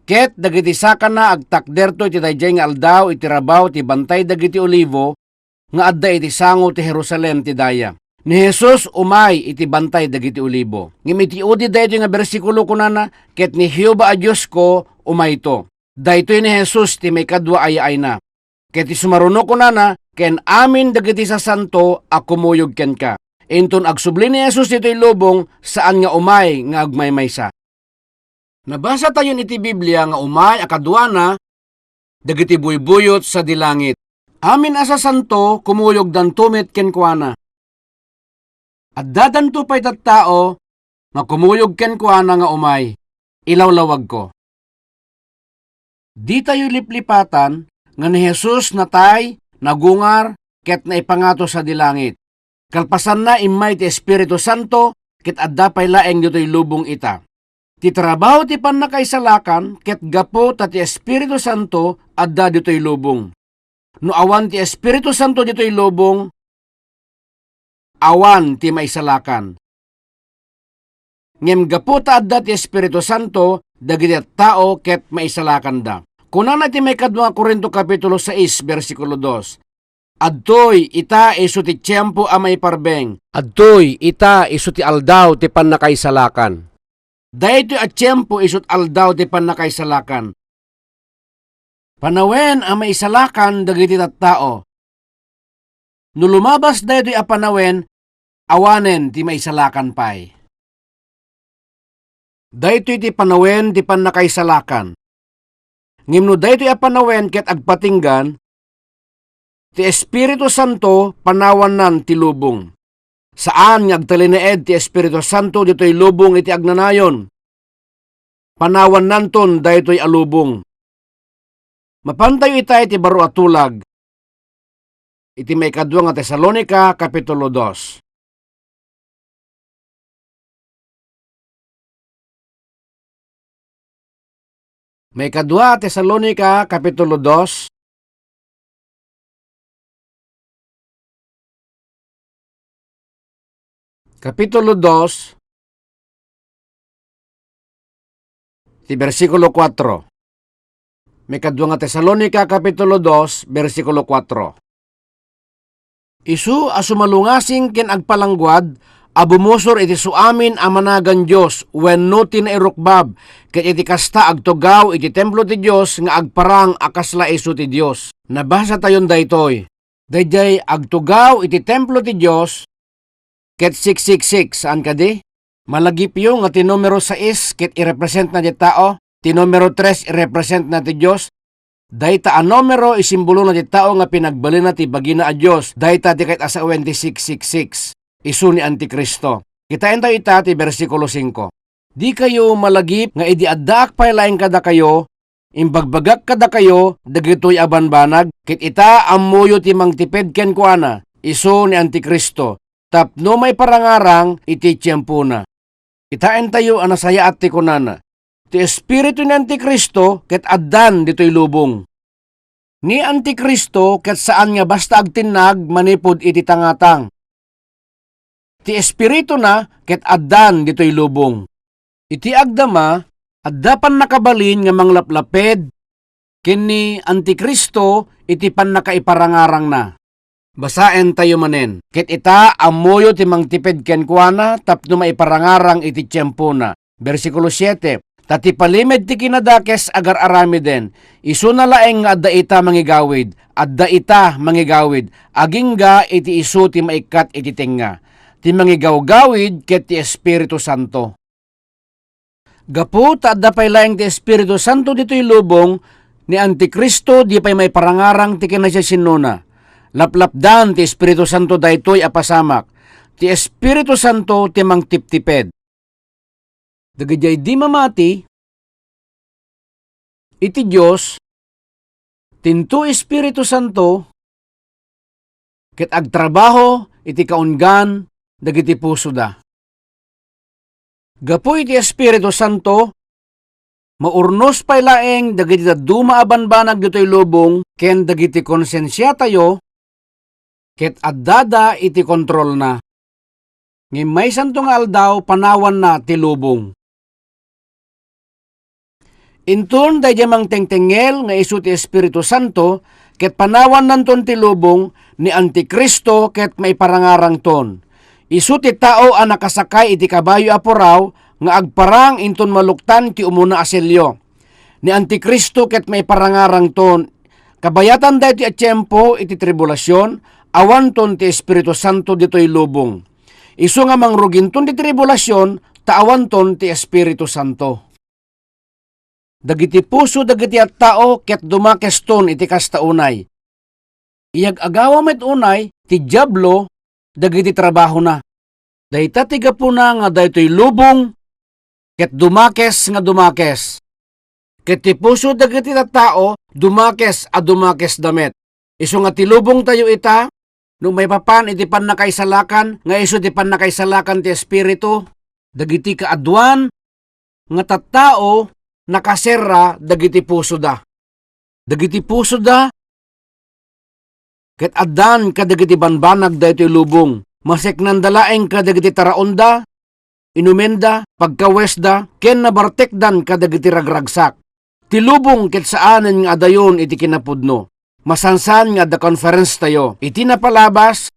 Ket dagiti sakana agtakderto iti daydiay nga aldaw iti rabaw ti Bantay dagiti Olibo nga adda iti sango ti Jerusalem ti daya. Ni Jesus umay iti Bantay dagiti Olibo. Ngem iti udi daytoy nga bersikulo, kunana, "Ket ni Jehovah a Diosko umayto." Daytoy ni Jesus ti maikadua a yaayna. Ket ti sumaruno, kunana, "Ken amin dagiti sasanto a kumuyog kenka." Inton agsubli ni Jesus ditoy lubong, saan nga umay nga agmaymaysa. Nabasatayon iti Biblia nga umay a kaduana dagiti buybuyot sadi langit. Amin a sasanto, kumuyogdanto met kenkuana. Addadanto pay tattao nga kumuyog kenkuana nga umay, ilawlawagko. Ditayo liplipatan nga ni Jesus natay, nagungar, ket naipangato sadi langit. Kalpasanna, immay ti Espiritu Santo, ket adda pay laeng ditoy lubong ita. Ti trabaho ti pannakaisalakan ket gapu ta ti Espiritu Santo adda ditoy lubong. No awan ti Espiritu Santo ditoy lubong, awan ti maisalakan. Ngem gapu ta adda ti Espiritu Santo, dagiti tattao ket maisalakanda. Kunana iti maikadua nga Corinto Kapitulo sais, bersikulo dos, "Adtoy ita isu ti tiempo a maiparbeng." Adtoy ita isu ti aldaw ti pannakaisalakan. Daytoy a tiempo isu't aldaw ti pannakaisalakan. Panawen a maisalakan dagiti tattao. No lumabas daytoy a panawen, awanen ti maisalakan pay. Daytoy ti panawen ti pannakaisalakan. Ngem no daytoy a panawen ket agpatinggan, ti Espiritu Santo panawannan ti lubong. Saan nga agtalinaed ti Espiritu Santo ditoy lubong iti agnanayon. Panawannanton daytoy a lubong. Mapantayo ita iti baro a tulag, iti maikadua nga Tesalonica, Kapitulo dos. Maikadua a Tesalonica, Kapitulo dos. Kapitulo dos, ti bersikulo kuatro. Maikadua nga Tesalonica, Kapitulo dos, bersikulo kuatro. Isu a sumalungasing ken agpalangguad a bumusor iti suamin a managan Dios wenno ti nairukbab, ket iti kasta agtugaw iti templo ti Dios nga agparang a kasla isu ti Dios. Nabasatayon daytoy. Daydiay agtugaw iti templo ti Dios, ket six six six, saan kadi? Malagipyo nga ti numero sais ket irepresentna ti tao, ti numero tres irepresentna ti Dios. Dayta a numero isimbolona ti tao nga pinagbalinna ti bagina a Dios. Dayta ti ket a sawen ti six six six, isu ni Antikristo. Kitaentayo ita ti bersikulo singko. Dikayo malagip nga idi addaak pay laeng kadakayo, imbagbagak kadakayo dagitoy a banbanag, ket ita, ammoyo ti mangtiped kenkuana, isu ni Antikristo, tapno maiparangarang iti tiempona. Kitaentayo a nasayaat ti kunana, ti espiritu ni Antikristo ket addan ditoy lubong. Ni Antikristo ket saan nga basta agtinnag manipud iti tangatang. Ti espirituna ket addan ditoy lubong. Iti agdama, adda pannakabalin nga manglaplaped ken ni Antikristo iti pannakaiparangarangna. Basaentayo manen. Ket ita, ammoyo ti mangtiped kenkuana tapno maiparangarang iti tiempona. Bersikulo siete, ta ti palimed ti kinadakes agar-aramiden, isuna laeng nga adda ita mangigawid, adda ita mangigawid, agingga iti isu ti maikkat iti tengnga. Ti mangigawgawid ket ti Espiritu Santo. Gapu ta adda pay laeng ti Espiritu Santo ditoy lubong, ni Antikristo di pay maiparangarang ti kinasiasinnona. Laplapdan ti Espiritu Santo daytoy a pasamak. Ti Espiritu Santo ti mangtiptiped. Dagidiay di mamati iti Dios, tinto Espiritu Santo ket agtrabaho iti kaunggan dagiti pusoda. Gapu iti Espiritu Santo, maurnos pay laeng dagiti dadduma a banbanag ditoy lubong ken dagiti konsensiatayo ket addada iti kontrolna. Ngem maysanto nga aldaw, panawanna ti lubong. Inton daydiay mangtengtengngel nga isu ti Espiritu Santo, ket panawannanton ti lubong, ni Antikristo ket maiparangarangton. Isu ti tao a nakasakay iti kabayo a puraw nga agparang inton maluktan ti umuna a selyo. Ni Antikristo ket maiparangarangton. Kabayatan daytoy a tiempo iti tribulasion, awanton ti Espiritu Santo ditoy lubong. Isu nga mangruginton ti tribulasion, ta awanton ti Espiritu Santo. Dagiti puso dagiti tattao ket dumakeston iti kasta unay. Iyag-agawa met unay ti Diablo dagiti trabahona. Dayta ti gapuna nga daytoy lubong ket dumakes nga dumakes. Ket ti puso dagiti tattao dumakes a dumakesda met. Isu nga ti lubongtayo ita, no maipapan iti pannakaisalakan nga isu ti pannakaisalakan ti Espiritu, dagiti kaaduan nga tattao nakaserra dagiti pusoda. Dagiti pusoda ket addan kadagiti banbanag daytoy lubong. Maseknanda laeng kadagiti taraonda, inumenda, pagkawesda, ken nabartekdan kadagiti ragragsak. Ti lubong ket saanen nga adayon iti kinapudno. Masansan nga adda conference tayo. Iti napalabas,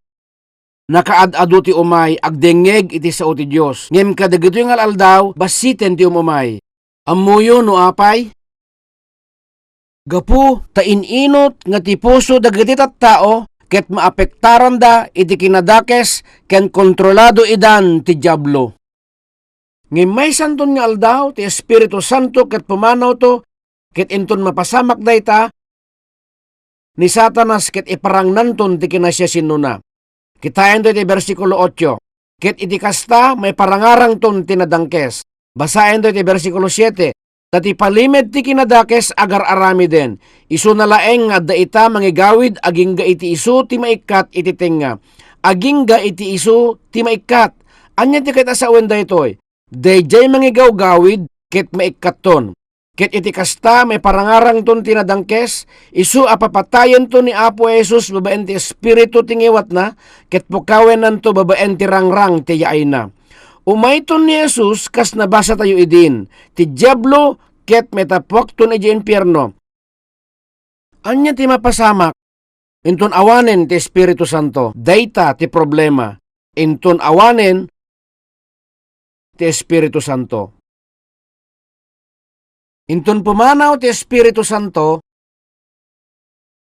nakaad-adu ti umay agdengngeg iti sao ti Dios. Ngem kadagitoy nga al-aldaw, bassiten ti um-umay. Ammoyo no apay? Gapu ta in-inut nga ti puso dagiti tattao ket maapektaranda iti kinadakes ken kontrolado idan ti Diablo. Ngem maysanton nga aldaw, ti Espiritu Santo ket pumanawto, ket inton mapasamak dayta, ni Satanas ket iparangnanton ti kinasiasinnona. Kitaento iti bersikulo otso, ket iti kasta, maiparangarangton ti nadangkes. Basaento iti bersikulo siete, ta ti palimed ti kinadakes agar-aramiden, isuna laeng nga adda ita mangigawid agingga iti isu ti maikkat iti tengnga. Agingga iti isu ti maikkat. Ania ti ket a sawen daytoy? Daydiay mangigawgawid ket maikkatton. Ket iti kasta, maiparangarangton ti nadangkes, isu a papatayento ni Apo Jesus babaen ti espiritu ti ngiwatna, ket pukawennanto babaen ti rangrang ti yaayna. Umayton ni Jesus kas nabasatayo idin, ti Diablo ket maitapuakton idiay impierno. Ania ti mapasamak? Inton awanen ti Espiritu Santo, dayta ti problema. Inton awanen ti Espiritu Santo. Inton pumanaw ti Espiritu Santo,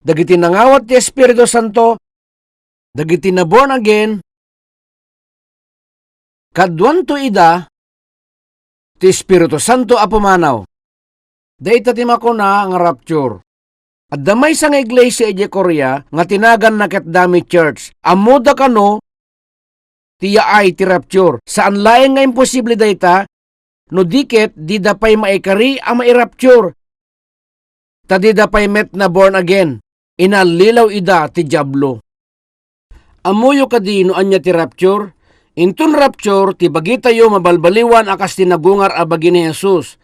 dagiti nangawat ti Espiritu Santo, dagiti na-born again, kaduanto ida ti Espiritu Santo a pumanaw. Dayta ti makuna nga rapture. Adda maysa nga iglesia idiay Korea nga tinaganna ket Dami Church. Ammoda kano ti yaay ti rapture. Saan laeng nga imposible dayta, no di ket dida pay maikari a mairapture. Ta dida pay met na-born again. Inallilaw ida ti Diablo. Ammoyo kadi no ania ti rapture? Inton rapture, ti bagitayo mabalbaliwan a kas ti nagungar a bagi ni Jesus.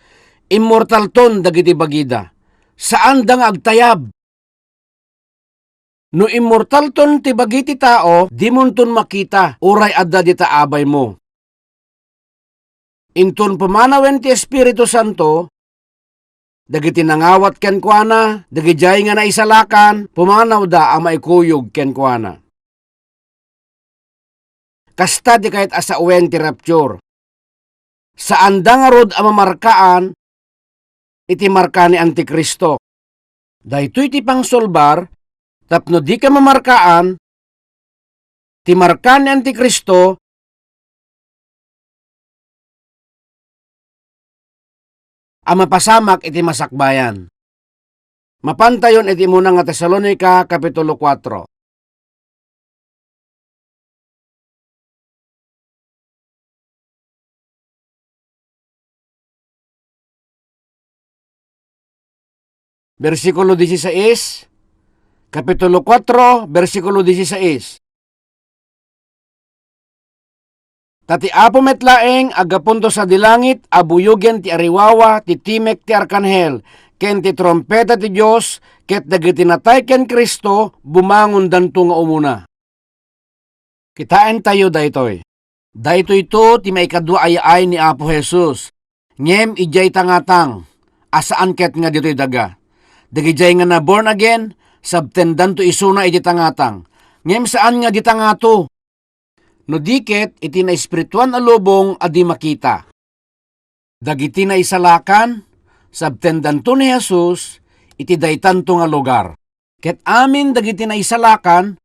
Immortalton dagiti bagida. Saanda nga agtayab. No immortalton ti bagi ti tao, dimonton makita, uray adda dita abaymo. Inton pumanawen ti Espiritu Santo, dagiti nangawat kenkuana, dagidiay nga naisalakan, pumanawda a maikuyog kenkuana. Kasta ti kayat a sawen ti rapture. Saanda ngarud a mamarkaan iti marka ni Antikristo. Daytoy ti pangsulbar tapno dika mamarkaan ti marka ni Antikristo a mapasamak iti masakbayan. Mapantayon iti umuna nga Tesalonica, Kapitulo kuatro. Bersikulo disisais, Kapitulo kuatro, bersikulo disisais. Ta ti Apo met laeng a gapunto sadi langit a buyogen ti ariwawa, ti timek ti arkanghel, ken ti trumpeta ti Dios, ket dagiti natay ken Cristo bumangondanto nga umuna. Kitaentayo daytoy. Daytoyto ti maikadua a yaay ni Apo Jesus. Ngem idiay tangatang, a saan ket nga ditoy daga. Dagidiay nga na-born again, sabtendanto isuna iti tangatang. Ngem saan nga di tangato. No di ket iti naespirituan a lubong a di makita. Dagiti naisalakan, sabtendanto ni Jesus iti daytanto nga lugar. Ket amin dagiti naisalakan,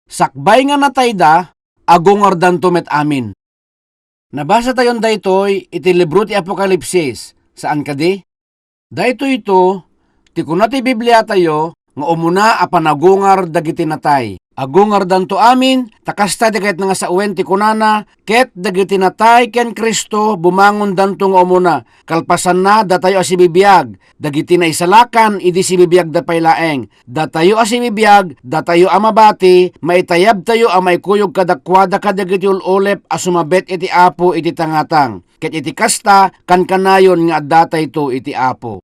sakbay nga natayda, agungardanto met amin. Nabasatayon daytoy iti libro ti Apokalipsis, saan kadi? Daytoyto ti kuna ti Bibliatayo nga umuna a panagungar dagiti natay. Agungardanto amin, ta kasta ti kayatna nga sawen ti kunana, ket dagiti natay ken Cristo bumangondanto nga umuna. Kalpasanna, datayo a sibibiag, dagiti naisalakan idi sibibiagda pay laeng. Datayo a sibibiag, datayo a mabati, maitayabtayo a maikuyog kadakuada kadagiti ul-ulep a sumabet iti Apo iti tangatang. Ket iti kasta, kankanayon nga addatayto iti Apo.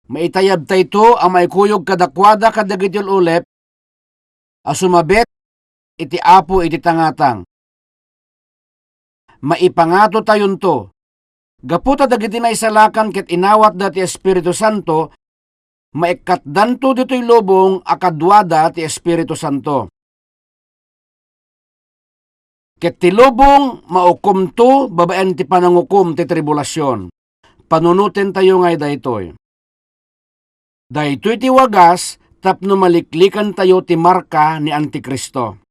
Maitayabtayto a maikuyog kadakuada kadagiti ul-ulep a sumabet iti Apo iti tangatang. Maipangatotayonto. Gapu ta dagiti naisalakan ket inawatda ti Espiritu Santo, maikkatdanto ditoy lubong a kaduada ti Espiritu Santo. Ket ti lubong maukomto babaen ti panangukom ti tribulasion. Panunotentayo ngay daytoy. Daytoy ti wagas tapno maliklikantayo ti marka ni Antikristo.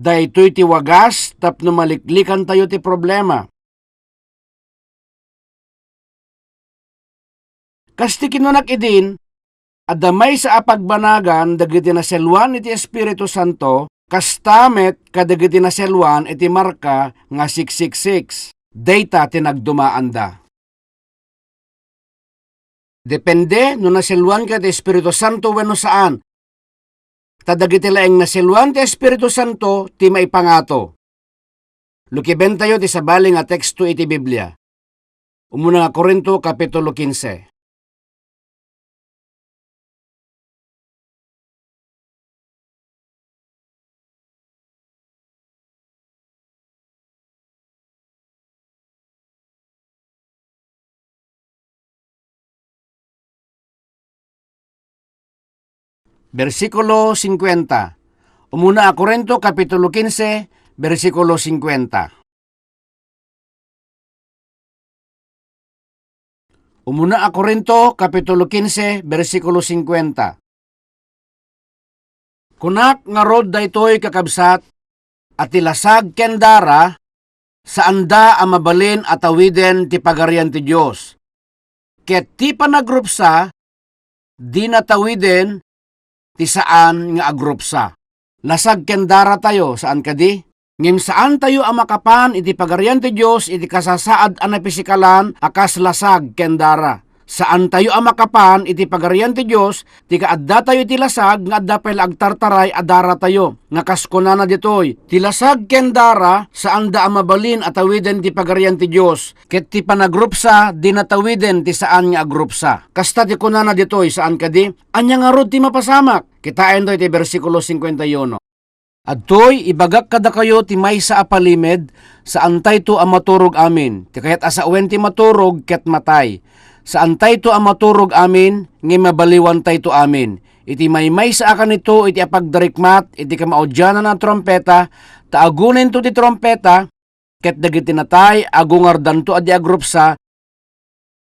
Daytoy ti wagas tapno maliklikantayo ti problema. Kas ti kinunak idin, adda maysa a pagbanagan dagiti naselluan iti Espiritu Santo, kasta met kadagiti naselluan iti marka nga six six six. Dayta ti nagdumaanda. Depende no naselluanka ti Espiritu Santo wenno saan. Ta dagiti laeng naselluan ti Espiritu Santo ti maipangato. Lukibentayo ti sabali nga teksto iti Biblia. Umuna nga Corinto, Kapitulo kinse. Bersikulo singkuenta. Umuna a Corinto, Kapitulo kinse, bersikulo singkuenta. Umuna a Corinto, Kapitulo kinse, bersikulo singkuenta. Kunak ngarud daytoy, kakabsat, a ti lasag ken dara, saanda a mabalin a tawiden ti Pagarian ti Dios. Ket ti panagrupsa, dina tawiden ti saan nga agrupsa. Lasag ken daratayo, saan kadi? Ngem saantayo a makapan iti Pagarian ti Dios iti kasasaad a napisikalan a kas lasag ken dara. Saantayo a makapan iti Pagarian ti Dios ti kaaddatayo iti lasag nga adda pay la agtartaray a daratayo. Nga kas kunana ditoy, ti lasag ken dara, saanda a mabalin a tawiden ti Pagarian ti Dios, ket ti panagrupsa, dina tawiden ti saan nga agrupsa. Kasta ti kunana ditoy, saan kadi? Ania ngarud ti mapasamak? Kitaen toy ti bersikulo singkuenta y uno. Adtoy, ibagak kadakayo ti maysa a palimed, saantayto a maturog amin. Ti kayat a sawen ti maturog ket matay. Saantayto a maturog amin, ngem mabaliwantayto amin. Iti maymaysa a kanito iti apagdarikmat iti kamaudianan a trumpeta, ta agunento ti trumpeta, ket dagiti natay agungardanto a di agrupsa,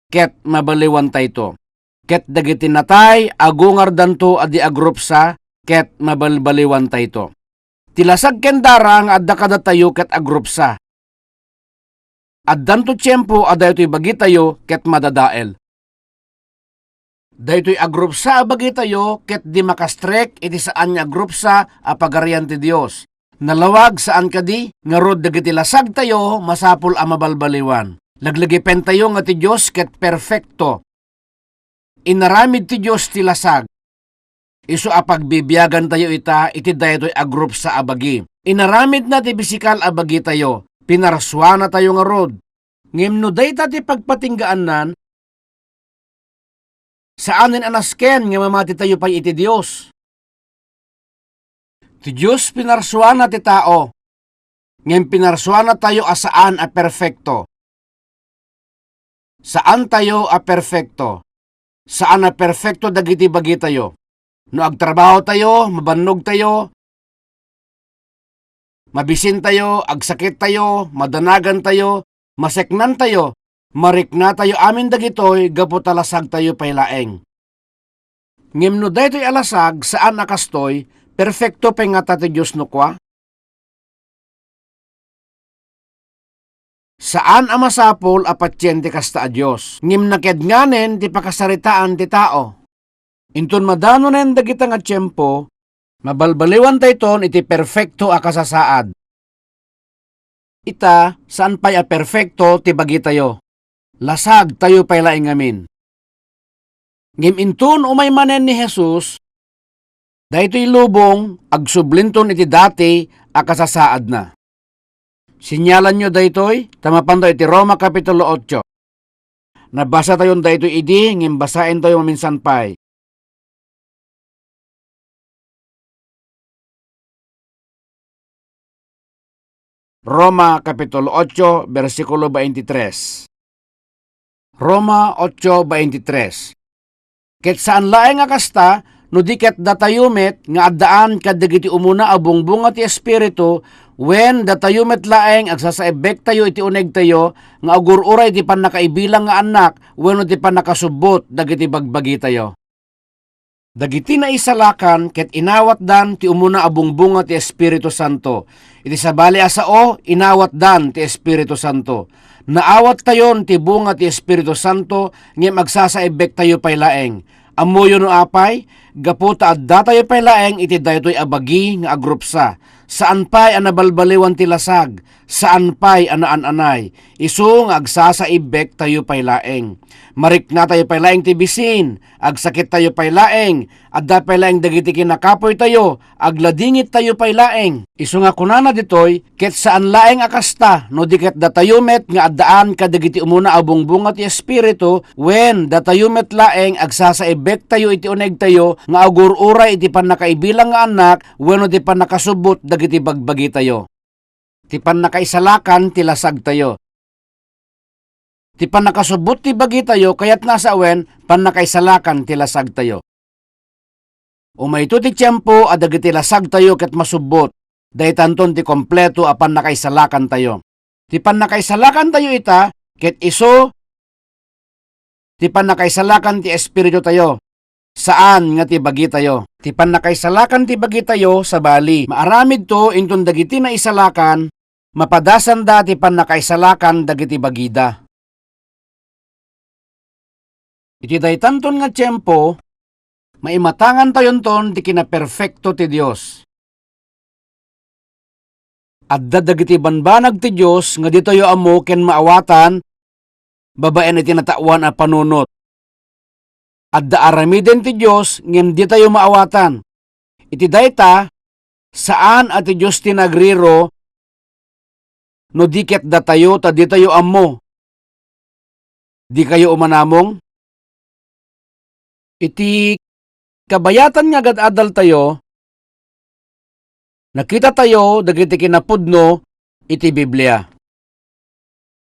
ket mabaliwantayto. Ket dagiti natay agungardanto a di agrupsa, ket mabalbaliwantayto. Ti lasag ken dara nga adda kadatayo ket agrupsa. Addanto tiempo a daytoy bagitayo ket madadael. Daytoy agrupsa a bagitayo ket di makastrek iti saan nga agrupsa a Pagarian ti Dios. Nalawag, saan kadi? Ngarud, dagiti lasagtayo masapul a mabalbaliwan. Laglagipentayo nga ti Dios ket perfecto. Inaramid ti Dios ti lasag. Isu a pagbibiagantayo ita iti daytoy agrupsa a bagi. Inaramidna ti pisikal a bagitayo. Pinarsuanatayo ngarud. Ngem no dayta ti pagpatinggaannan, saanen a nasken nga mamatitayo pay iti Dios. Ti Dios pinarsuana ti tao, ngem pinarsuanatayo a saan a perfecto. Saantayo a perfecto. Saan a perfecto dagiti bagitayo. No agtrabahotayo, mabannogtayo, mabisintayo, agsakittayo, madanagantayo, maseknantayo, mariknatayo amin dagitoy gapu ta lasagtayo pay laeng. Ngem no daytoy a lasag, saan a kastoy, perfecto pay ngata ti Dios no kua? Saan a masapul a patien ti kasta a Dios, ngem nakednganen ti pakasaritaan ti tao. Inton madanonen dagita nga tiempo, mabalbaliwantayton iti perfecto a kasasaad. Ita, saan pay a perfecto ti bagitayo. Lasagtayo pay laeng ngamin. Ngem inton umay manen ni Jesus, daytoy lubong agsublinton iti dati a kasasaadna. Sinialanyo daytoy, ta mapanto iti Roma Kapitulo otso. Nabasatayon daytoy idi, ngem basaentayo maminsan pay. Roma Kapitulo otso, bersikulo baintitres. Roma otso baintitres. Ket saan laeng a kasta, no di ket datayo met nga addaan kadagiti umuna a bungbunga ti Espiritu, wen datayo met laeng agsasaibbektayo iti unegtayo nga agur-uray iti pannakaibilang nga annak wenno ti pannakasubbot dagiti bagbagitayo. Dagiti naisalakan ket inawatdan ti umuna a bungbunga ti Espiritu Santo. Iti sabali a sao, inawatdan ti Espiritu Santo. Naawattayon ti bunga ti Espiritu Santo, ngem agsasaibbektayo pay laeng. Ammoyo no apay? Gapu ta addatayo pay laeng iti daytoy a bagi nga agrupsa. Saan pay a nabalbaliwan ti lasag, saan pay a naan-anay. Isu nga agsasaibbektayo pay laeng. Mariknatayo pay laeng ti bisin, agsakittayo pay laeng, adda pay laeng dagiti kinakapoytayo, agladingittayo pay laeng. Isu nga kunana ditoy, ket saan laeng a kasta, no di ket datayo met nga addaan kadagiti umuna a bungbunga ti Espiritu, wen, datayo met laeng agsasaibbektayo iti unegtayo nga agur-uray iti pannakaibilang nga annak wenno ti pannakasubbot dagiti bagbagitayo. Ti pannakaisalakan ti lasagtayo. Ti pannakasubbot ti bagitayo kayatna a sawen, pannakaisalakan ti lasagtayo. Umayto ti tiempo a dagiti lasagtayo ket masubbot, daytanton ti kompleto a pannakaisalakantayo. Ti pannakaisalakantayo ita, ket isu ti pannakaisalakan ti espiritutayo, saan nga ti bagitayo. Ti pannakaisalakan ti bagitayo, sabali, maaramidto inton dagiti naisalakan, mapadasanda ti pannakaisalakan dagiti bagida. Iti daytanton nga tiempo, maimatangantayonton ti kinaperfekto ti Dios. Adda dagiti banbanag ti Dios nga ditayo ammo ken maawatan babaen iti nataoan a panunot. Adda aramiden ti Dios ngem ditayo maawatan. Iti dayta, saan a ti Dios ti nagriro no di ket datayo ta ditayo ammo. Dikayo umanamong? Iti kabayatan nga agad-adaltayo, nakitatayo dagiti kinapudno iti Biblia.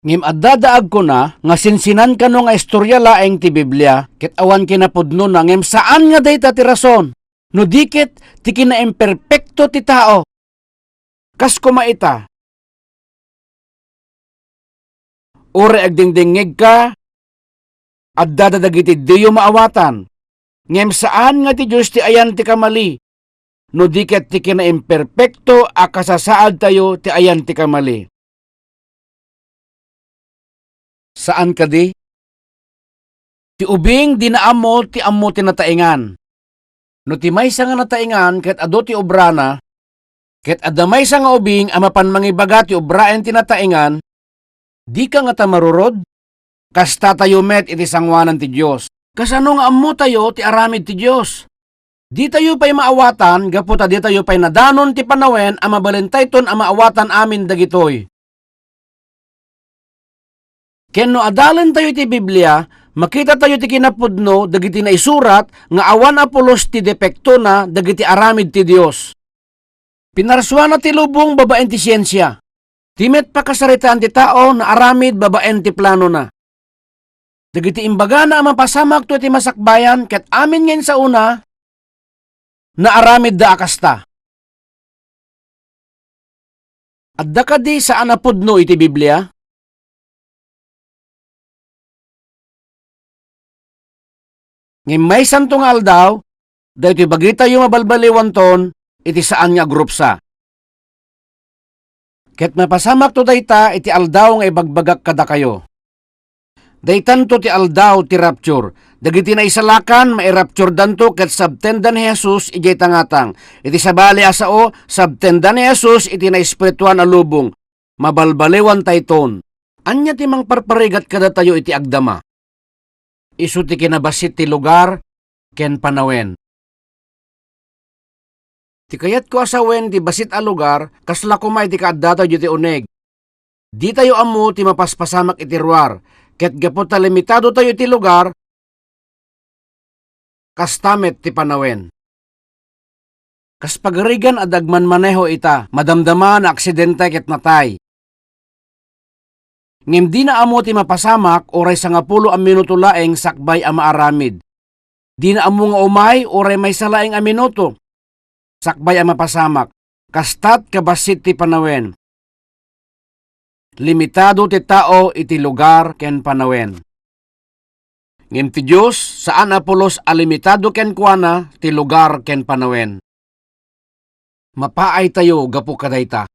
Ngem adda da agkuna nga sinsinan kano nga istoria laeng ti Biblia ket awan kinapudnona, ngem saan nga dayta ti rason, no di ket ti kinaimperpekto ti tao. Kas koma ita, uray agdengdengngegka, addada dagiti diyo maawatan, ngem saan nga ti Dios ti ayan ti kamali, no di ket ti kinaimperpekto a kasasaadtayo ti ayan ti kamali. Saan kadi? Ti ubing dina ammo ti ammo ti nataengan. No ti maysa nga nataengan ket adu ti obrana, ket adda maysa nga ubing a mapan mangibaga ti obraen ti nataengan, dika ngata marurod? Kastatayo met iti sangoanan ti Dios. Kasano nga ammotayo ti aramid ti Dios? Ditayo pay maawatan gapu ta ditayo pay nadanon ti panawen a mabalintayton a maawatan amin dagitoy. Ken no adalentayo iti Biblia, makitatayo ti kinapudno dagiti naisurat nga awan a pulos ti depektona dagiti aramid ti Dios. Pinarsuana ti lubong babaen ti siensia. Ti met pakasaritaan ti tao naaramid babaen ti planona. Dagiti imbagana a mapasamakto iti masakbayan ket amin nga insaona, naaramidda a kasta. Adda kadi saan a pudno iti Biblia? Ngem maysanto nga aldaw, daytoy bagitayo mabalbaliwanton iti saan nga agrupsa. Ket mapasamakto dayta iti aldaw nga ibagbagak kadakayo. Daytanto ti aldaw ti rapture. Dagiti naisalakan, mairapturedanto ket sabtenda ni Jesus idiay tangatang. Iti sabali a sao, sabtenda ni Jesus iti naespirituan a lubong. Mabalbaliwantayton. Ania ti mangparparigat kadatayo iti agdama? Isu ti kinabassit ti lugar ken panawen. Ti kayatko a sawen ti bassit a lugar, kasla koma iti kaaddatayo iti uneg. Ditayo ammo ti mapaspasamak iti ruar, ket gapu ta limitadotayo iti lugar, kasta met ti panawen. Kas pagarigan, adda agmanmaneho ita, madamdama, naaksidente ket natay. Ngem dina ammo ti mapasamak uray sangapulo a minuto laeng sakbay a maaramid. Dina ammo nga umay uray maysa laeng a minuto sakbay a mapasamak. Kastat kabassit ti panawen. Limitado ti tao iti lugar ken panawen. Ngem ti Dios, saan a pulos a limitado kenkuana ti lugar ken panawen. Mapaaytayo gapu kadayta.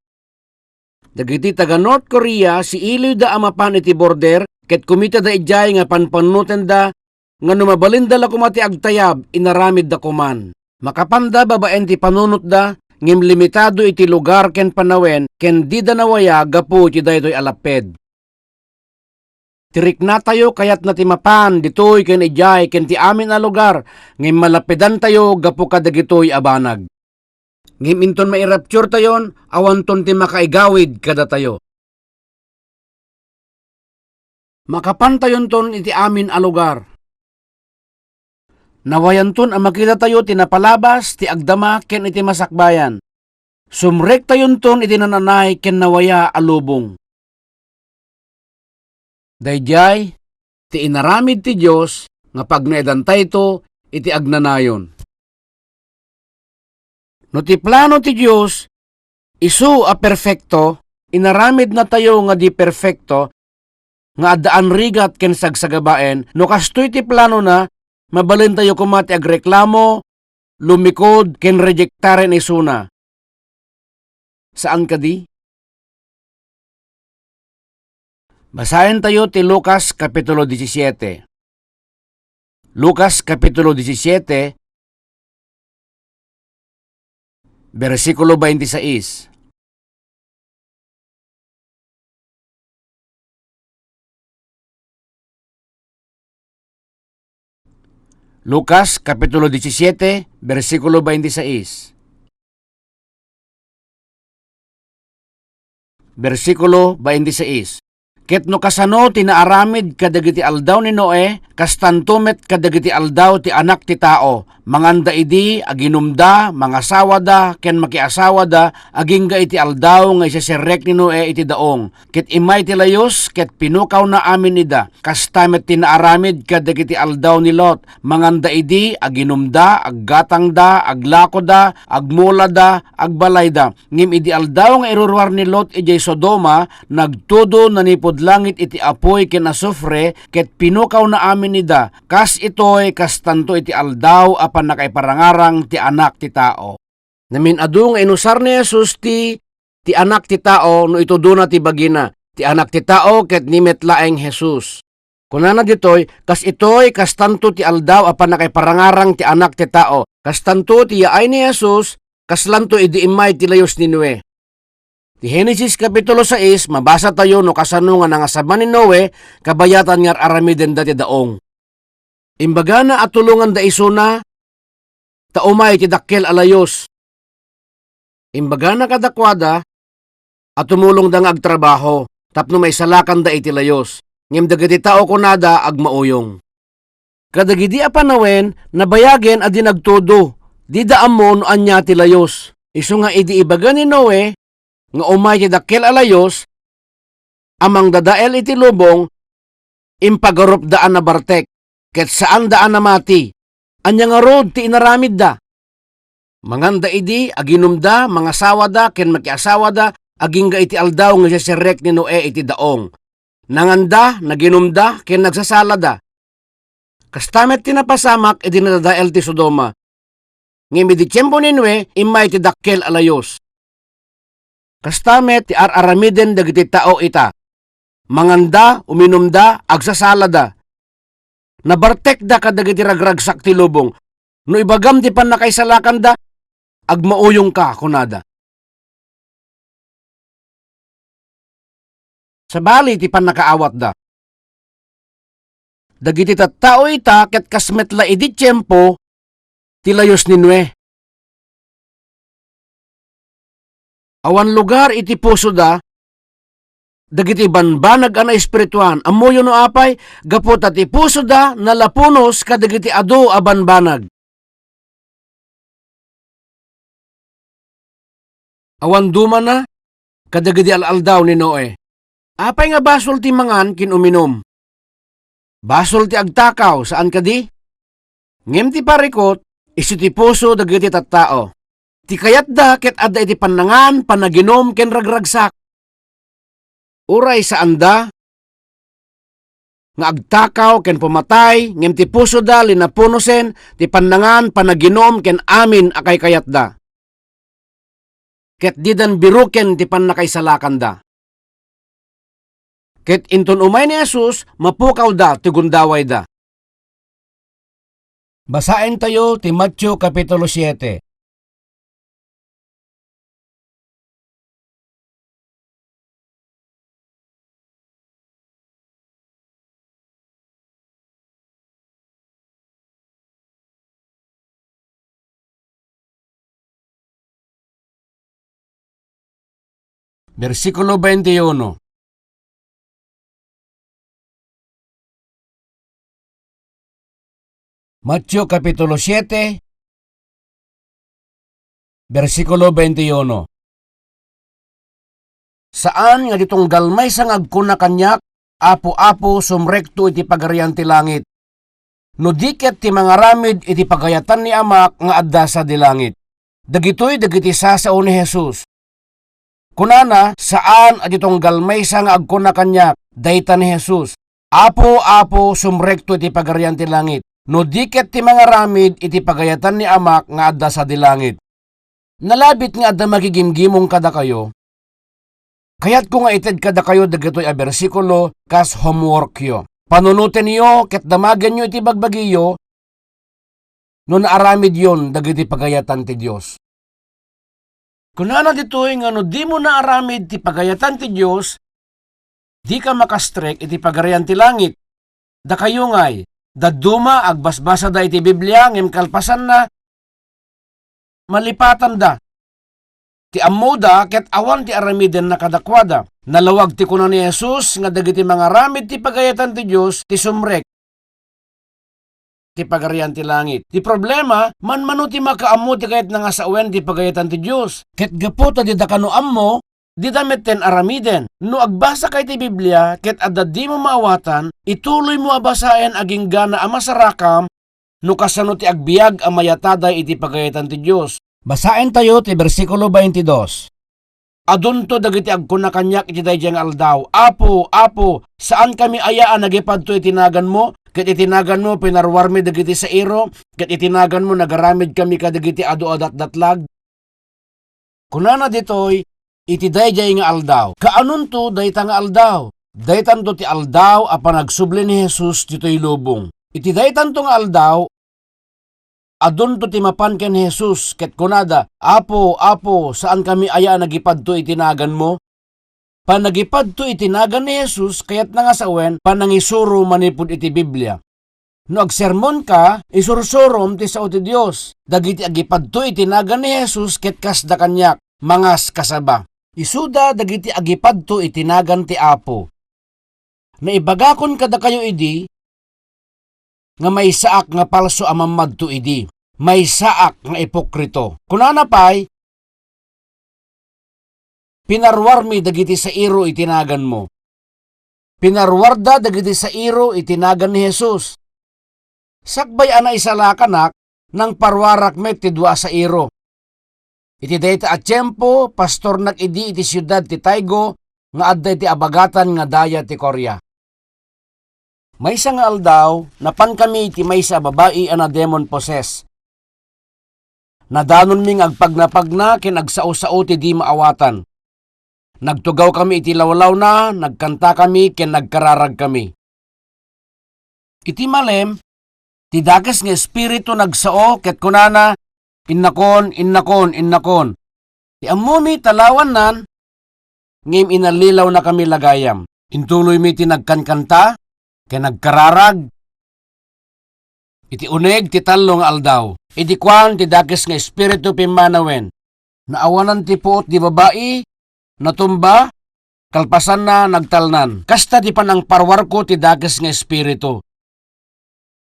Dagiti taga North Korea, siiliwda a mapan iti border ket kumitada idiay nga panpanunotenda nga no mabalinda la koma ti agtayab, inaramidda koman. Makapanda babaen ti panunotda, ngem limitado iti lugar ken panawen ken dida nawaya gapu iti daytoy a lapped. Ti riknatayo kayatna ti mapan ditoy ken idiay ken ti amin a lugar, ngem malapidantayo gapu kadagitoy a banag. Ngem inton mairapturtayon, awanton ti makaigawid kadatayo. Makapantayonton iti amin a lugar. Nawayanton a makitatayo ti napalabas, ti agdama, ken iti masakbayan. Sumrektayonton iti nananay ken nawaya a lubong. Daydiay ti inaramid ti Dios nga pagnaedantayto iti agnanayon. No ti plano ti Dios isu a perfekto, inaramidnatayo nga di perfekto, nga addaan rigat ken sagsagabaen, no kastoy ti planona, mabalentayo koma ti agreklamo, lumikod, ken rejektaren isuna. Saan kadi? Basaentayo ti Lucas Kapitulo disisiete. Lucas Kapitulo disisiete, bersikulo baintisais. Lucas Kapitulo disisiete, bersikulo baintisais. Bersikulo baintisais. Ket no kasano ti naaramid kadagiti aldaw ni Noe, kastanto met kadagiti aldaw ti Anak ti Tao. Manganda idi, aginumda, mangasawada, ken makiasawada, agingga iti aldaw nga iseserrek ni Noe iti daong. Ket immay ti layus, ket pinukawna amin ida. Kasta met ti naaramid kadagiti aldaw ni Lot. Manganda idi, aginumda, aggatangda, aglakoda, agmulada, agbalayda. Ngem idi aldaw nga iruruar ni Lot idiay Sodoma, nagtudo nanipud langit iti apuy ken asufre, ket pinukawna amin ida. Kas itoy, kastanto iti aldaw a pannakaiparangarang ti Anak ti Tao. Namin-adu nga inusar ni Jesus ti, ti Anak ti Tao no itudona ti bagina. Ti Anak ti Tao ket ni met laeng Jesus. Kunana ditoy, kas itoy, kastanto ti aldaw a pannakaiparangarang ti Anak ti Tao. Kastanto ti yaay ni Jesus, kaslanto idi immay ti layus ni Noe. Ti Genesis Kapitulo sais, mabasa tayo no kasano nga nangasaba ni Noe, kabayatan nga ar-aramidenda ti daong. Imbagana a tulonganda isuna, ta umay ti dakkel a layus. Imbagana kadakuada a tumulongda nga agtrabaho tapno maisalakanda iti layus, ngem dagiti tao kunada agmauyong. Kadagidi a panawen, nabayagen a di nagtudo, dida ammo no ania ti layus. Isu nga idi ibaga ni Noe nga umay ti dakkel a layus a mangdadael iti lubong, impagarupda a nabartek, ket saanda a namati. Ania ngarud ti inaramidda? Manganda idi, aginumda, mangasawada, ken makiasawada, agingga iti aldaw nga iseserrek ni Noe iti daong. Nanganda, naginumda, ken nagsasalada. Kasta met ti napasamak idi nadadael ti Sodoma. Ngem idi tiempo ni Noe, immay ti dakkel a layus. Kasta met ti ar-aramiden dagiti tao ita. Manganda, uminumda, agsasalada. Nabartekda kadagiti ragragsak ti lubong. No ibagam ti pannakaisalakanda, agmauyongka, kunada. Sabali ti pannakaawatda. Dagiti tattao ita ket kas met la idi tiempo ti layus ni Noe. Awan lugar iti pusoda dagiti banbanag a naespirituan. Ammoyo no apay? Gapu ta ti pusoda nalapunos kadagiti adu a banbanag. Awan dumana kadagidi al-aldaw ni Noe. Apay nga basol ti mangan ken uminum? Basol ti agtakaw, saan kadi? Ngem ti parikut, isu ti puso dagiti tattao. Ti kayatda ket adda iti pannangan, panaginum, ken ragragsak. Uray saanda nga agtakaw ken pumatay, ngem ti pusoda linapunosen ti pannangan, panaginum, ken amin a kaykayatda. Ket didan biruken ti pannakaisalakanda. Ket inton umay ni Jesus, mapukawda ti gundawayda. Basaentayo ti Mateo Kapitulo siete. Bersikulo twenty-one. Mateo Kapitulo siete, bersikulo twenty-uno. Saan nga di tunggal maysa nga agkuna kaniak, "Apo, Apo, sumrekto iti Pagarian ti Langit," no di ket ti mangaramid iti pagayatan ni Amak nga adda sadi langit. Dagitoy dagiti sasao ni Jesus. Kunana, saan a di tunggal maysa nga agkuna kaniak, dayta ni Jesus, "Apo, Apo, sumrekto iti Pagarian ti Langit," no di ket ti mangaramid iti pagayatan ni Amak nga adda sadi langit. Nalabit nga adda makigimgimong kadakayo. Kayatko nga ited kadakayo dagitoy a bersikulo kas homeworkyo. Panunotenyo ket damagenyo iti bagbagiyo no naaramidyon dagiti pagayatan ti Dios. Kunana ditoy nga no dimo naaramid ti pagayatan ti Dios, dika makastrek iti Pagarian ti Langit. Dakayo ngay, dadduma agbasbasada iti Biblia ngem kalpasanna, malipatanda ti ammoda ket awan ti aramidenna kadakuada. Nalawag ti kuna ni Jesus nga dagiti mangaramid ti pagayatan ti Dios ti sumrek ti Pagarian ti Langit. Ti problema, manmano ti makaammo ti kayatna nga sawen ti pagayatan ti Dios. Ket gapu ta dida kano ammo, dida metten aramiden. No agbasaka iti Biblia ket adda dimo maawatan, ituloymo a basaen agingga a masarakam no kasano ti agbiag a mayataday iti pagayatan ti Dios. Basaentayo ti bersikulo twenty-two. Adunto dagiti agkuna kaniak iti daydiay nga aldaw, "Apo, Apo, saankami aya a nagipadto iti naganmo? Ket iti naganmo pinaruarmi dagiti sairo, ket iti naganmo nagaramidkami kadagiti adu a datdatlag." Kunana ditoy, iti daydiay nga aldaw. Kaanonto dayta nga aldaw? Daytanto ti aldaw a panagsubli ni Jesus ditoy lubong. Iti daytanto nga aldaw, adunto ti mapan ken ni Jesus ket kunada, "Apo, Apo, saankami aya a nagipadto iti naganmo?" Panagipadto iti nagan ni Jesus, kayatna nga sawen, panangisuro manipud iti Biblia. No agsermonka, isursurom ti sao ti Dios. Dagiti agipadto iti nagan ni Jesus ket kasda kaniak, mangaskasaba. Isuda dagiti agipadto iti nagan ti Apo. Naibagakon kadakayo idi nga maysaak nga palso a mammadto idi. Maysaak nga ipokrito. Kunana pay, "Pinaruarmi dagiti sairo iti naganmo." Pinaruarda dagiti sairo iti nagan ni Jesus. Sakbay a naisalakanak, nangparuarak met ti dua a sairo. Iti dayta a tiempo, pastornak idi iti siudad ti Taygo nga adda iti abagatan nga daya ti Korea. Maysa nga aldaw, napankami iti maysa a babai a nademon-possess. Nadanonmi nga agpagnapagna ken agsao-sao ti di maawatan. Nagtugawkami iti lawlawna, nagkantakami ken nagkararagkami. Iti malem, ti dakes nga espiritu nagsao ket kunana, "Innakon, innakon, innakon." Ti ammomi, talawannan, ngem inallilawnakami la gayam. Intuloymi ti nagkankanta ken nagkararag. Iti uneg ti tallo nga aldaw, idi kuan ti dakes nga espiritu pimmanawen, naawanan ti puot ti babai, natumba, kalpasanna, nagtalnan. Kasta ti panangparuarko ti dakes nga espiritu.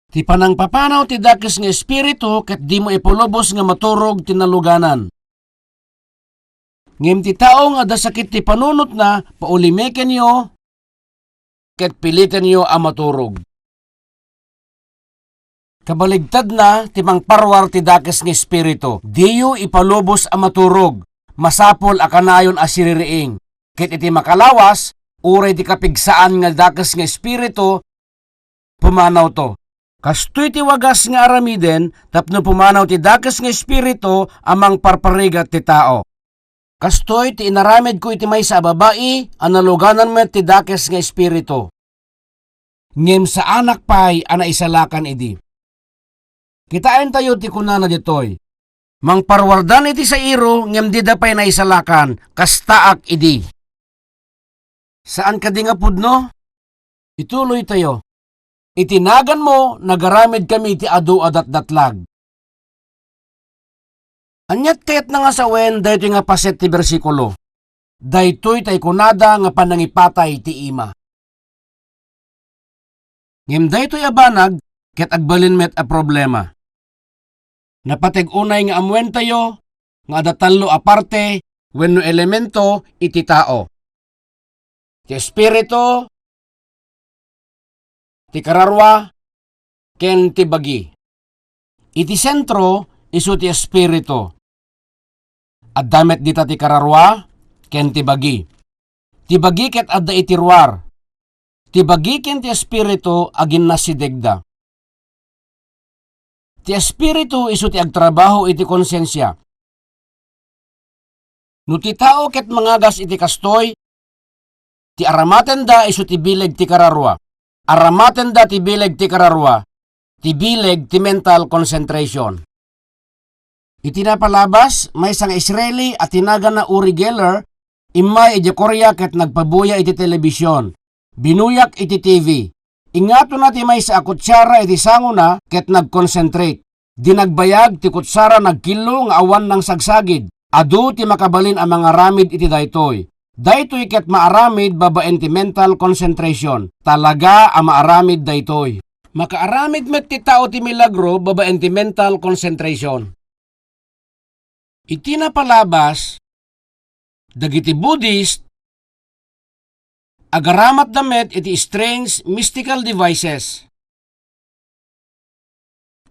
Ti panangpapanaw ti dakes nga espiritu ket dimo ipalubos nga maturog ti naluganan. Ngem ti tao nga adda sakit ti panunotna, paulimekenyo ket pilitenyo a maturog. Kabaligtadna ti mangparuar ti dakes nga espiritu, diyo ipalubos a maturog. Masapul a kanayon a siririing. Ket iti makalawas, uray ti kapigsaan nga dakes nga espiritu, pumanawto. Kastoy ti wagas nga aramiden tapno pumanaw ti dakes nga espiritu a mangparparigat ti tao. Kastoy ti inaramidko iti maysa a babai a naluganan met ti dakes nga espiritu. Ngem saanak pay a naisalakan idi. Kitaentayo ti kunana ditoy, "Mangparuardan iti sairo ngem dida pay naisalakan, kastaak idi." Saan kadi nga pudno? Ituloytayo. Iti naganmo, nagaramidkami iti adu a datdatlag. Aniat kayatna nga sawen daytoy nga paset ti bersikulo? daytoy tay kunada nga panangipatay ti ima. Ngem daytoy a banag ket agbalin met a problema. Napateg unay nga ammoentayo nga adda tallo a parte wenno elemento iti tao. Ti espiritu, ti kararua, ken ti bagi. Iti sentro, isu ti espiritu. Adda met dita ti kararua ken ti bagi. Ti bagi ket adda iti ruar. Ti bagi ken ti espiritu aginnasidegda. Ti espiritu isu ti agtrabaho iti konsensia. No ti tao ket mangagas iti kastoy, ti aramatenda isu ti bileg ti kararua. Aramatenda ti bileg ti kararua, ti bileg ti mental concentration. Iti napalabas, maysa nga Israeli a tinagana Uri Geller, immay idiay Korea ket nagpabuya iti telebision. Binuyak iti T V. Ingatonna ti maysa a kutsara iti sangona ket nag-concentrate. Di nagbayag ti kutsara nagkillo nga awan nangsagsagid. Adu ti makabalin a mangaramid iti daytoy. Daytoy ket maaramid babaen ti mental concentration. Talaga a maaramid daytoy. Makaaramid met ti tao ti milagro babaen ti mental concentration. Iti napalabas, dagiti Buddhist, agaramatda met iti strange mystical devices.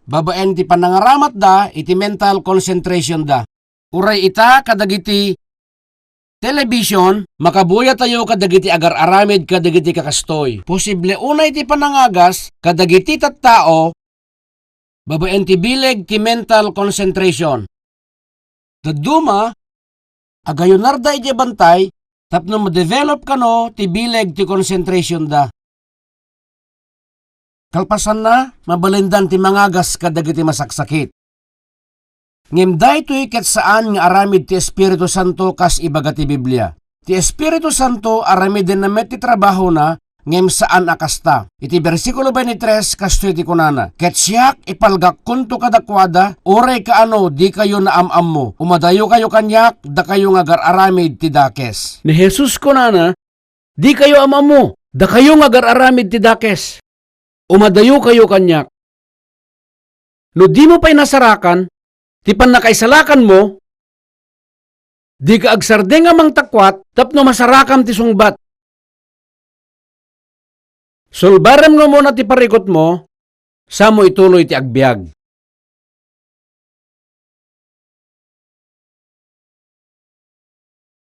Babaen ti panangaramatda iti mental concentrationda. Uray ita kadagiti television, makabuyatayo kadagiti agar-aramid kadagiti kakastoy. Posible unay ti panangagas kadagiti tattao babaen ti bileg ti mental concentration. Dadduma, agayunarda idiay bantay tapno ma-develop kano ti bileg ti concentrationda. Kalpasanna, mabalindan ti mangagas kadagiti masaksakit. Ngem daytoy ket saan nga aramid ti Espiritu Santo kas ibaga ti Biblia. Ti Espiritu Santo aramidenna met ti trabahona, ngem saan a kasta. Iti bersikulo twenty-three, kastoy ti kunana, "Ket siak, ipalgakkonto kadakuada, uray kaano dikayo naam-ammo. Umadayokayo kaniak, dakayo nga agar-aramid ti dakes." Ni Jesus kunana, "Dikayo am-ammo, dakayo nga agar-aramid ti dakes. Umadayokayo kaniak." No dimo pay nasarakan ti pannakaisalakanmo, dika agsardeng a mangtakuat tapno masarakam ti sungbat. Sulbarem nga umuna ti parikutmo, samo ituloy ti agbiag.